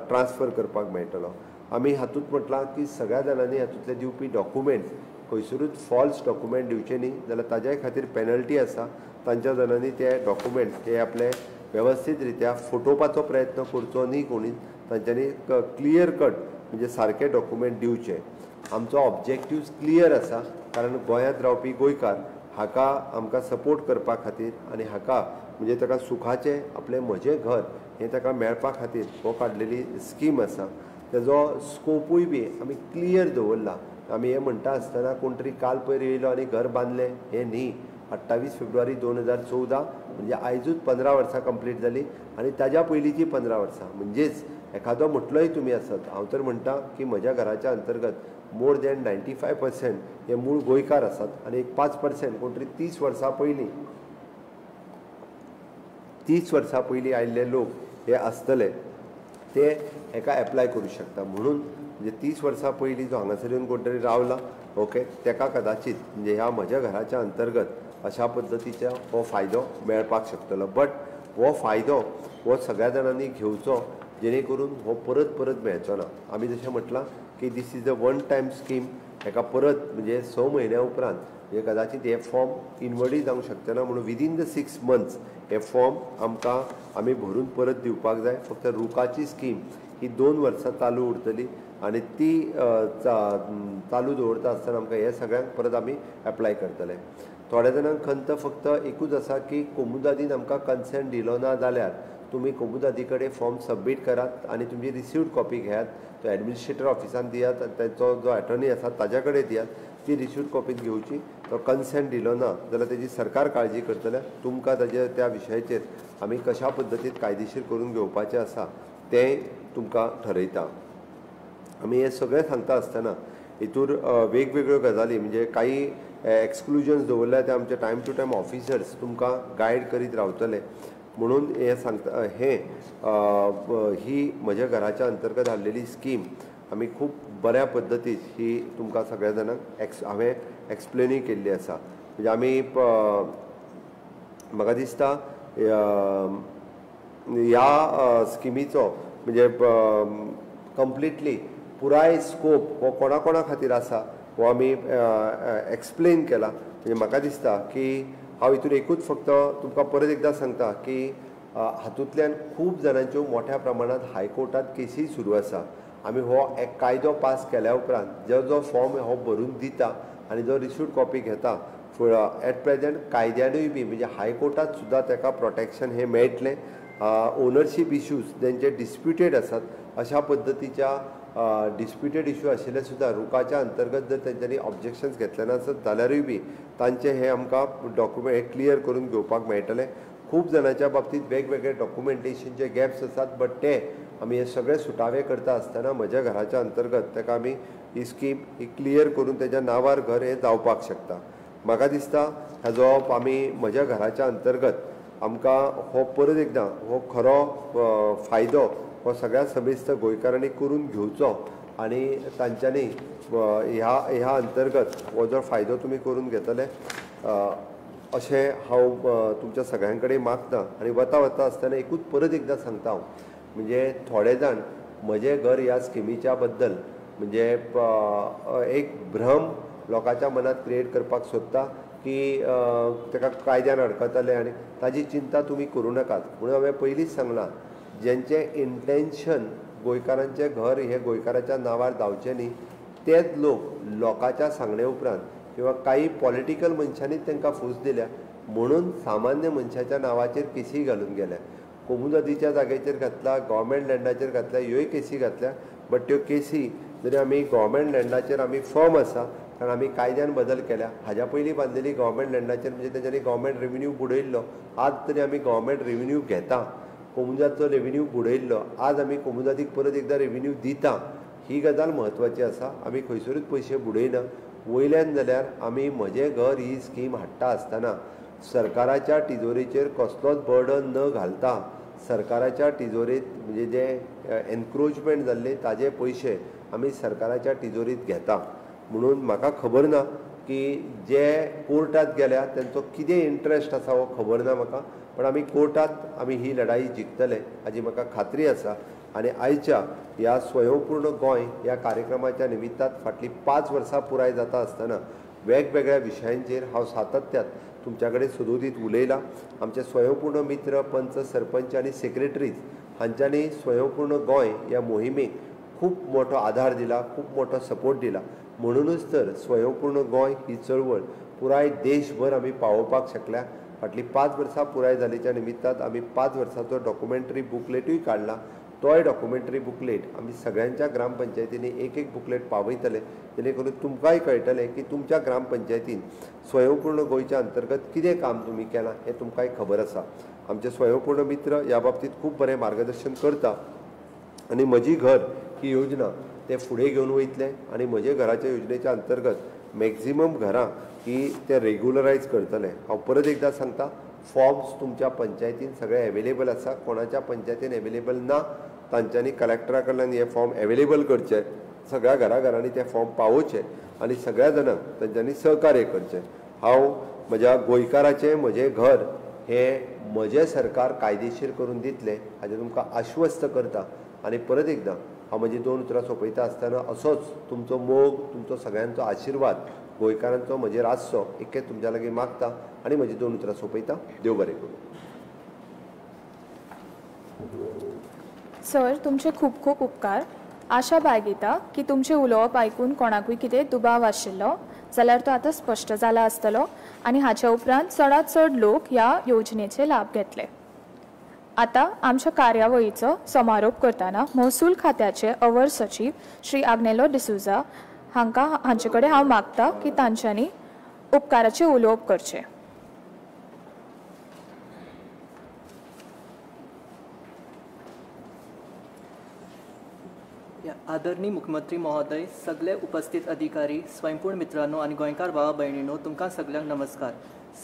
ट्रान्सफर करपाक मेळटलो. आमी हातूंत म्हटलां की सगळ्या जाणांनी हातूंतले दिवपी डॉक्युमेंट्स खंयसरूच फॉल्स डॉक्युमेंट दिवचे न्ही, जाल्यार ताज्याय खातीर पेनल्टी आसा. तांच्या जाणांनी ते डॉक्युमेंट्स हे आपले वेवस्थीत रित्या फटोवपाचो प्रयत्न करचो न्ही कोणी, तांच्यांनी क्लियर कट म्हणजे सारके डॉक्युमेंट दिवचे. आमचो ऑब्जेक्टिव्ह क्लियर आसा, कारण गोंयांत रावपी गोंयकार हाका आमकां सपोर्ट करपा खातीर आनी हाका म्हणजे ताका सुखाचें आपलें म्हजें घर हें ताका मेळपा खातीर हो काडलेली स्कीम आसा. तेजो स्कोपूय बी आमी क्लियर दवरला. आमी हें म्हणटा आसतना कोण तरी काल पयर येयलो आनी घर बांदलें हें न्ही. 28 फेब्रुवारी 2014 म्हणजे आयजूच 15 वर्सां कंप्लीट जाली आनी ताज्या पयलींची 15 वर्सां म्हणजेच एखादो म्हटलोय तुमी आसत, हांव तर म्हणटा की म्हज्या घराच्या अंतर्गत मोर दॅन 95% हे मूळ गोंयकार आसात आनी एक 5% कोण तरी 30 वर्सां पयलीं 30 वर्सां पयलीं आयिल्ले लोक हे आसतले, ते हेका एप्लाय करूं शकता. म्हणून म्हणजे 30 वर्सां पयलीं जो हांगासर येवन कोण तरी रावला, ओके, तेका कदाचीत म्हणजे ह्या म्हज्या घराच्या अंतर्गत अशा पद्दतीचो हो फायदो मेळपाक शकतलो. बट हो फायदो हो सगळ्या जाणांनी घेवचो, जेणे करून हो परत परत मेळचो ना. आमी जशें म्हटलां की this is a one time scheme, हेका परत म्हणजे 6 म्हयन्या उपरांत म्हणजे कदाचीत हे फॉर्म इनवर्डूय जावंक शकचे ना, म्हणून विदीन the 6 months हे फॉर्म आमकां आमी भरून परत दिवपाक जाय. फक्त रुखाची स्कीम ही 2 वर्सां चालू उरतली आनी ती चालू दवरता आसतना आमकां हे सगळ्यांक परत आमी एप्लाय करतले. थोड्या जाणांक खंत फक्त एकूच आसा की कोमुदादीन आमकां कन्सेंट दिलो ना जाल्यार तुमी कोमुदादी कडेन फॉर्म सबमीट करात आनी तुमची रिसिव्ड कॉपी घेयात, तो एडमिनिस्ट्रेटर ऑफिसान दियात आनी ताचो जो एटर्नी आसा ताज्या कडेन दियात, ती रिसिव्ड कॉपी घेवची. तो कन्सेंट दिलो ना जाल्यार तेजी सरकार काळजी करतले, तुमकां ताजे त्या विशयाचेर आमी कशा पद्दतीन कायदेशीर करून घेवपाचें आसा तें तुमकां ठरयता. आमी हें सगळें सांगता आसतना हितूर वेगवेगळ्यो गजाली म्हणजे काही एक्सक्लुजन्स दवरल्या ते आमचे टायम टू टायम ऑफिसर्स तुमकां गायड करीत रावतले. म्हणून हें सांगता, हें ही म्हज्या घराच्या अंतर्गत हाडलेली स्कीम आमी खूब बऱ्या पद्दतीन ही तुमकां सगळ्या जाणांक हांवें एक्सप्लेनूय केल्ली आसा. म्हणजे आमी म्हाका दिसता ह्या स्किमीचो म्हणजे कंप्लिटली पुराय स्कोप हो कोणा कोणा खातीर आसा हो आमी एक्सप्लेन केला. म्हणजे म्हाका दिसता की हांव हितून एकूच फक्त तुमकां परत एकदां सांगता की हातूंतल्यान खूब जाणांच्यो मोठ्या प्रमाणांत हायकोर्टांत केसी सुरू आसा. आमी हो एक कायदो पास केल्या उपरांत जो जो फॉर्म हो भरून दिता आनी जो रिसिव्ड कॉपी घेता एट प्रेजेंट कायद्यानूय बी म्हणजे हायकोर्टांत सुद्दां ताका प्रोटेक्शन हें मेळटलें. ओनरशीप इश्यूज जेंचे डिस्प्युटेड आसात अशा पद्दतीच्या डिस्प्युटेड इश्यू आशिल्ले सुद्दां रुखाच्या अंतर्गत जर तेंच्यांनी ऑब्जेक्शन्स घेतले ना आसत जाल्यारूय बी तांचे हे आमकां डॉक्युमेंट हे क्लियर करून घेवपाक मेळटलें. खूब जाणांच्या बाबतींत वेगवेगळे डॉक्युमेंटेशनचे गॅप्स आसात, बट ते आमी हे सगळे सुटावे करता आसतना म्हज्या घराच्या अंतर्गत ताका आमी ही स्कीम ही क्लियर करून तेज्या नांवार घर हें जावपाक शकता. म्हाका दिसता हाजो आमी म्हज्या घराच्या अंतर्गत आमकां हो परत एकदां हो खरो फायदो हो सगळ्या समेस्त गोंयकारांनी करून घेवचो आनी तांच्यांनी ह्या ह्या अंतर्गत हो जो फायदो तुमी करून घेतले अशें हांव तुमच्या सगळ्यां कडेन मागता. आनी वता वता आसतना एकूच परत एकदां सांगता हांव, म्हणजे थोडे जाण म्हजें घर ह्या स्किमीच्या बद्दल म्हणजे एक भ्रम लोकांच्या मनांत क्रिएट करपाक सोदता की ताका कायद्यान अडकतले आनी ताजी चिंता तुमी करूं नाकात. म्हणून हांवें पयलींच सांगलां, जेंचें इंटेन्शन गोंयकारांचें घर हें गोंयकाराच्या नांवार जावचें न्ही तेच लोक लोकांच्या सांगणे उपरांत किंवा काही पॉलिटिकल मनशांनीच तांकां फूस दिल्या म्हणून सामान्य मनशाच्या नांवाचेर केसी घालून गेल्या. कोमुदादीच्या जाग्याचेर घातला, गव्हर्मेंट लँडाचेर घातल्या, ह्योय केसी घातल्या, बट त्यो केसी जरी आमी गव्हर्मेंट लँडाचेर आमी फर्म आसा कारण आमी कायद्यान बदल केल्या. हाज्या पयलीं बांदलेली गव्हर्मेंट लँडाचेर म्हणजे तेंच्यांनी गव्हर्मेंट रेविन्यू बुडयल्लो, आज तरी आमी गव्हर्मेंट रेविन्यू घेता. कोमुदादचो रेविन्यू बुडयल्लो, आज आमी कोमुदादीक परत एकदां रेविन्यू दिता. ही गजाल म्हत्वाची आसा. आमी खंयसरूच पयशे बुडयना. वयल्यान जाल्यार आमी म्हजें घर ही स्कीम हाडटा आसतना सरकाराच्या तिजोरेचेर कसलोच बर्डन न घालता सरकाराच्या तिजोरेंत म्हणजे जे एनक्रोचमेंट जाल्ले ताजे पयशे आमी सरकाराच्या तिजोरींत घेता. म्हणून म्हाका खबर ना की जे कोर्टात गेल्या तेंचो कितें इंट्रस्ट आसा हो खबर ना म्हाका, पण आमी कोर्टात आमी ही लढाई जिखतले हाजी म्हाका खात्री आसा. आनी आयच्या ह्या स्वयंपूर्ण गोंय ह्या कार्यक्रमाच्या निमित्तान फाटलीं 5 वर्सां पुराय जाता आसतना वेगवेगळ्या विशयांचेर हांव सातत्यात तुमच्या कडेन सदोदीत उलयलां. आमचे स्वयंपूर्ण मित्र, पंच, सरपंच आनी सेक्रेटरीज हांच्यांनी स्वयंपूर्ण गोंय ह्या मोहिमेक खूब मोठो आधार दिला, खूब मोठो सपोर्ट दिला. म्हणूनच तर स्वयंपूर्ण गोंय ही चळवळ पुराय देशभर आमी पावोवपाक शकल्या. फाटलीं 5 वर्सां पुराय जाल्याच्या निमित्तान आमी 5 वर्सांचो डॉक्युमेंटरी बुकलेटूय काडला. तोय डॉक्युमेंटरी बुकलेट आमी सगळ्यांच्या ग्रामपंचायतींनी एक एक बुकलेट पावयतले, जेणे करून तुमकांय कळटलें की तुमच्या ग्रामपंचायतीन स्वयंपूर्ण गोंयच्या अंतर्गत कितें काम तुमी केलां हें तुमकांय खबर आसा. आमचे स्वयंपूर्ण मित्र ह्या बाबतींत खूब बरें मार्गदर्शन करता आनी म्हजी घर ही योजना ते फुडें घेवन वयतले आनी म्हजे घराच्या योजनेच्या अंतर्गत मॅक्झिमम घरां ही ते रेग्युलरायज करतले. हांव परत एकदां सांगता, फॉर्म्स तुमच्या पंचायतीन सगळे एवेलेबल आसा. कोणाच्या पंचायतीन एवेलेबल ना तांच्यांनी कलेक्टरा कडल्यान हे फॉर्म एवेलेबल करचे, सगळ्या घराघरांनी ते फॉर्म पावोवचे आनी सगळ्या जाणांक तांच्यांनी सहकार्य करचें. हांव म्हज्या गोंयकाराचें म्हजें घर हें म्हजें सरकार कायदेशीर करून दितलें हाजें तुमकां आश्वस्त करता. आनी परत एकदां हांव म्हजी 2 उतरां सोंपयता आसतना असोच तुमचो मोग, तुमचो सगळ्यांचो आशिर्वाद गोंयकारांचो म्हजेर आसचो इतकें तुमच्या लागीं मागता आनी म्हजी 2 उतरां सोंपयता. देव बरें करूं. सर, तुमचे खूब खूब उपकार. आशा बाळगिता की तुमचें उलोवप आयकून कोणाकूय कितें दुबाव आशिल्लो जाल्यार तो आतां स्पश्ट जाला आसतलो आनी हाच्या उपरांत चडांत चड लोक ह्या योजनेचे लाभ घेतले. आतां आमच्या कार्यावळीचो समारोप करतना महसूल खात्याचे our सचीव श्री आग्नेलो डिसुजा हांकां हांचे कडेन हांव मागता की तांच्यांनी उपकाराचें उलोवप करचें. आदरणीय मुख्यमंत्री महोदय, सगळे उपस्थित अधिकारी, स्वयंपूर्ण मित्रांनो आनी गोंयकार भावा भयणीनो, तुमकां सगळ्यांक नमस्कार.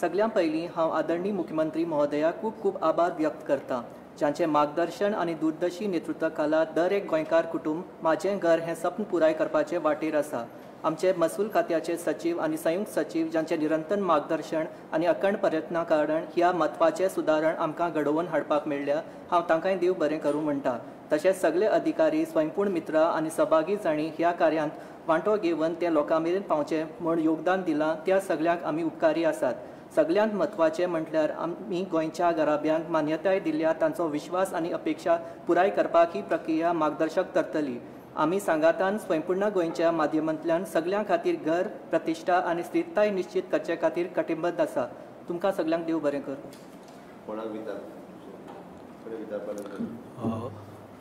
सगळ्यां पयलीं हांव आदरणीय मुख्यमंत्री महोदयाक खूब खूब आभार व्यक्त करता, जांचें मार्गदर्शन आनी दूरदर्शी नेतृत्वा खाला दर एक गोंयकार कुटुंब म्हाजें घर हें सपन पुराय करपाचे वाटेर आसा. आमचे महसूल खात्याचे सचीव आनी संयुक्त सचीव जांचें निरंतर मार्गदर्शन आनी अखंड प्रयत्ना कारण ह्या म्हत्वाचें सुदारण आमकां घडोवन हाडपाक मेळ्ळ्या, हांव तांकांय देव बरें करूं म्हणटा. तशेंच सगळे अधिकारी, स्वयंपूर्ण मित्रां आनी सहभागी जांणी ह्या कार्यांत वांटो घेवन ते लोकां मेरेन पावचें म्हूण योगदान दिलां त्या सगळ्यांक आमी उपकारी आसात. सगळ्यांत म्हत्वाचें म्हटल्यार आमी गोंयच्या घराब्यांक मान्यताय दिल्या तांचो विश्वास आनी अपेक्षा पुराय करपाक ही प्रक्रिया मार्गदर्शक थारतली. आमी सांगातान स्वयंपूर्ण गोंयच्या माध्यमांतल्यान सगळ्यां खातीर घर, प्रतिश्ठा आनी स्थिरताय निश्चीत करचे खातीर कटिबद्ध आसा. तुमकां सगळ्यांक देव बरें करूं.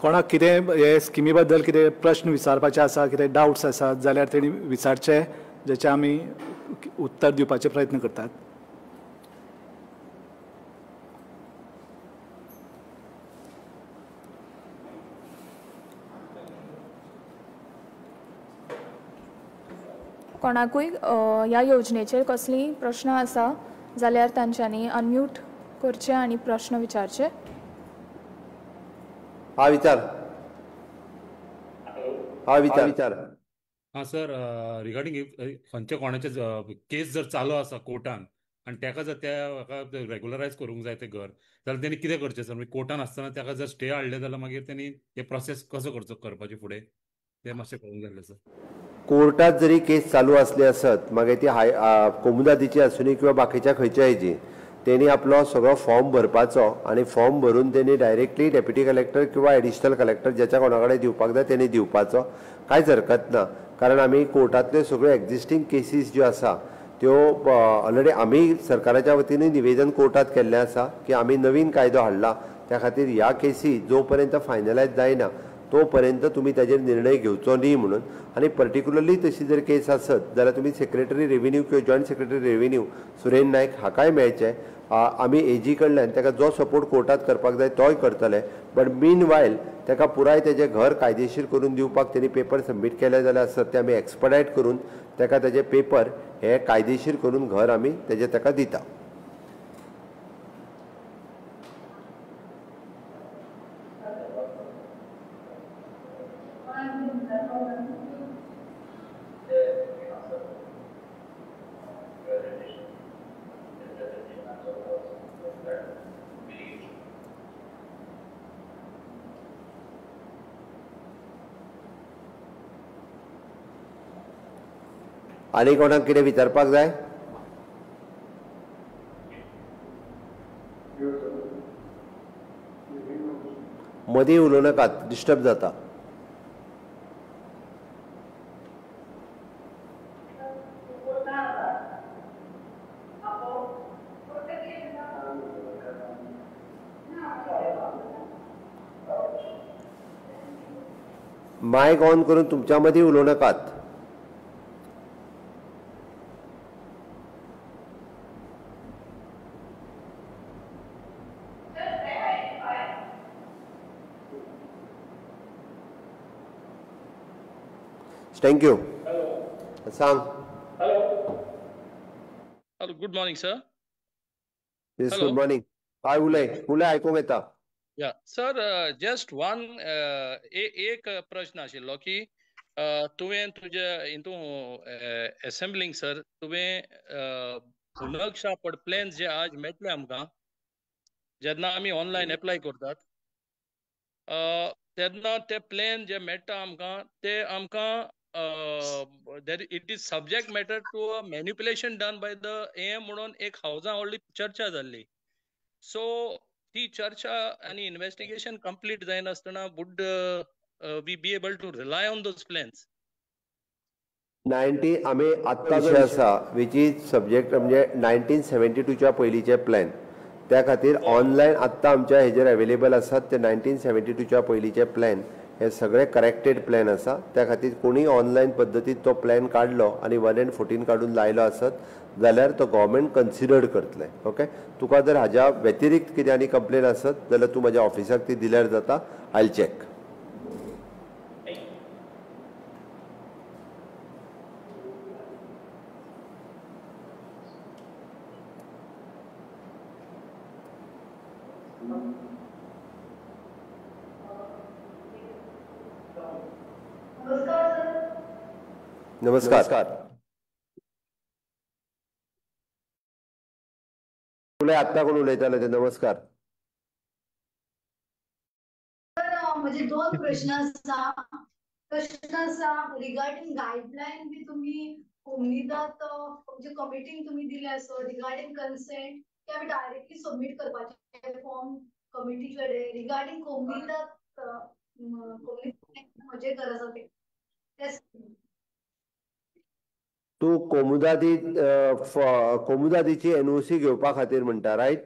कोणाक कितें हे स्किमी बद्दल कितें प्रश्न विचारपाचे आसा, कितें डावट्स आसात जाल्यार तेणी विचारचे, जेचे आमी उत्तर दिवपाचे प्रयत्न करतात. कोणाकूय ह्या योजनेचेर कसलीय प्रश्न आसा जाल्यार तांच्यांनी अनम्यूट करचें आनी प्रश्न विचारचे. हा विचार, हा विचार, विचार. हां सर, रिगार्डींग खंयच्या कोणाचे केस जर चालू आसा कोर्टान आनी ताका जर त्या रेगुलरायज करूंक जाय तें घर जाल्यार तेणी कितें करचें सर? म्हणजे कोर्टान आसतना ताका जर स्टे हाडलें जाल्यार मागीर तेणी हे प्रोसेस कसो करचो करपाचें फुडें तें मातशें कळूंक जाय सर. कोर्टात जरी केस चालू आसली आसत, मागीर ती हाय कोमुदादीची आसूनी किंवा बाकीच्या खंयच्या हेजी, तेणी आपलो सगळो फॉर्म भरपाचो आनी फॉर्म भरून तेणी डायरेक्टली डेप्युटी कलेक्टर किंवा एडिशनल कलेक्टर ज्याच्या कोणा कडेन दिवपाक जाय तेणी दिवपाचो. कांयच हरकत ना, कारण आमी कोर्टांतल्यो सगळ्यो एग्जिस्टींग केसीस ज्यो आसा त्यो ऑलरेडी आमी सरकाराच्या वतीन निवेदन कोर्टात केल्लें आसा की आमी नवीन कायदो हाडला, त्या खातीर ह्या केसी जो पर्यंत फायनलायज जायना तो पर्यंत तुमी ताजेर निर्णय घेवचो न्ही म्हणून. आनी पर्टिक्युलरली तशी जर केस आसत जाल्यार तुमी सेक्रेटरी रेव्हेन्यू किंवा joint secretary revenue Suren Naik हाकाय मेळचें. आमी एजी कडल्यान ताका जो सपोर्ट कोर्टात करपाक जाय तोय करतले, बट मीन वायल ताका पुराय तेजें घर कायदेशीर करून दिवपाक तेणी पेपर सबमीट केले जाल्यार आसत ते आमी एक्सपडायट करून ताका तेजे पेपर हे कायदेशीर करून घर आमी तेजे ताका दिता. आनी कोणाक कितें विचारपाक जाय? मदीं उलोवं नाकात, डिस्टर्ब जाता. मायक ऑन करून तुमच्या मदीं उलोवं नाकात. Thank you. सांग. Hello, good morning sir. Yes, good morning. हय, उलय उलय, आयकूंक येता. या सर, जस्ट वन एक प्रश्न आशिल्लो की तुवें तुज्या हितू एसेंब्लींग सर तुवें नक्षा पड प्लॅन्स जे आज मेळटले आमकां जेन्ना आमी ऑनलायन एप्लाय करतात तेन्ना ते प्लॅन जे मेळटा आमकां ते आमकां it is subject matter to a manipulation done by the AM म्हणून एक हावजा व्हडली चर्चा जाल्ली. सो ती चर्चा आनी इन्वेस्टिगेशन कंप्लीट जायनासतना would we be able to rely on those plans? 90 आमी आत्तां विशय आसा which is subject म्हणजे 1972च्या पयलींचे प्लॅन, त्या खातीर ऑनलायन आत्तां आमच्या हेजेर अवेलेबल आसात ते 1972च्या पयलींचे प्लॅन हे सगळे करेक्टेड प्लॅन आसा. त्या खातीर कोणीय ऑनलायन पद्दतीन तो प्लॅन काडलो आनी 1 and 14 काडून लायलो आसत जाल्यार तो गव्हर्मेंट कन्सिडर करतले. ओके, तुका जर हाज्या व्यतिरिक्त कितें आनी कंप्लेन आसत जाल्यार तूं म्हज्या ऑफिसाक ती दिल्यार जाता. I check. नमस्कार. उलय, आत्ता कोण उलयताले ते? नमस्कार. म्हजे दोन प्रश्न आसा. प्रश्न आसा रिगार्डिंग गायडलायन बी तुमी कोमनिदाद म्हणजे कमिटीन तुमी दिले सो रिगार्डिंग कन्सेंट ते आमी डायरेक्टली सबमीट करपाचे फॉर्म कमिटी कडेन रिगार्डिंग कोमनिदाद म्हजें घर आसा तें. तूं कोमुदादी कोमुदादीची एनओसी घेवपा खातीर म्हणटा, रायट?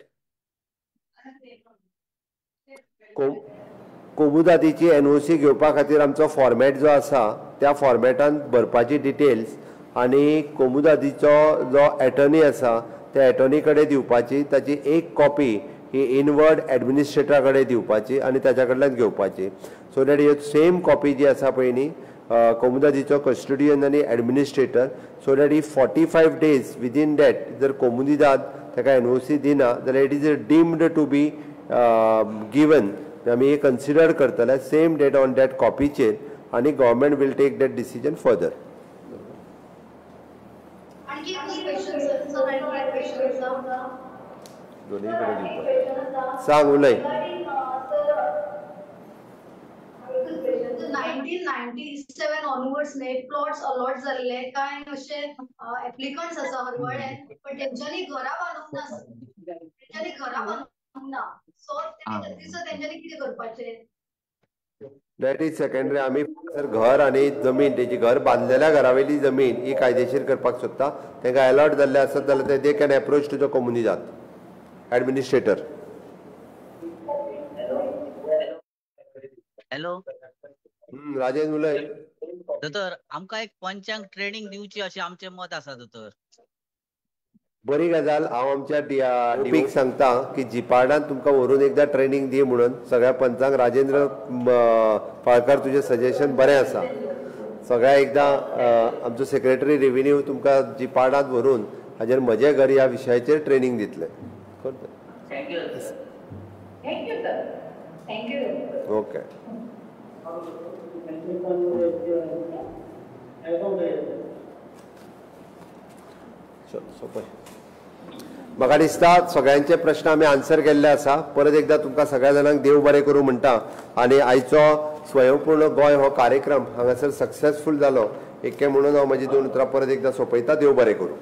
कोमुदादीची एनओसी घेवपा खातीर आमचो फॉर्मेट जो आसा त्या फॉर्मेटान भरपाची डिटेल्स आनी कोमुदादीचो जो एटर्नी आसा त्या एटर्नी कडेन दिवपाची, ताची एक कॉपी ही इनवर्ड एडमिनिस्ट्रेटरा कडेन दिवपाची आनी ताच्या कडल्यान घेवपाची. So that he same copy जी आसा पळय न्ही कोमुदादीचो कस्टोडियन आनी administrator, so that he 45 days within that जर कोमुनिदाद ताका एनओसी दिना जाल्यार it is deemed to be given. आमी हे कन्सिडर करतले सेम डेट ऑन that कॉपीचेर आनी government will take that decision further. दोन्ही कडेन दिवपा. सांग, उलय. 1997 ऑनवर्ड्स न्ही प्लॉट्स अलॉट जाल्ले कांय अशे एप्लिकंट्स आसा हरवळ्यान, पण तेंच्यांनी घरां बांदूंक ना, तेंच्यांनी घरां बांदूंक ना. सो ते तेंच्यांनी कितें करपाचें? That is secondary. आमी सर घर आनी जमीन, तेजी घर बांदलेल्या घरावेली जमीन ही कायदेशीर करपाक सोदता. तांकां अलॉट जाल्ले आसत जाल्यार ते they can approach to the Comunidade administrator. Hello Rajendra उलय. दोतोर, आमकां एक पंचांग ट्रेनिंग दिवची अशें आमचें मत आसा दोतोर. बरी गजाल. हांव आमच्या डीपीक सांगता की जिपार्डान तुमकां व्हरून एकदां ट्रेनिंग दी म्हणून सगळ्या पंचांक. राजेंद्र फाळकर, तुजें सजेशन बरें आसा. सगळ्या एकदां आमचो सेक्रेटरी रेव्हेन्यू तुमकां जिपार्डांत व्हरून हाजेर म्हजें घर ह्या विशयाचेर ट्रेनिंग दितले. Thank you thank you sir. Thank you. Okay. सोंपें. म्हाका दिसता सगळ्यांचे प्रश्न आमी आन्सर केल्ले आसा. परत एकदां तुमकां सगळ्या जाणांक देव बरें करूं म्हणटा आनी आयचो स्वयंपूर्ण गोंय हो कार्यक्रम हांगासर सक्सेसफूल जालो इतकें म्हणून हांव म्हजी दोन उतरां परत एकदां सोंपयता. देव बरें करूं.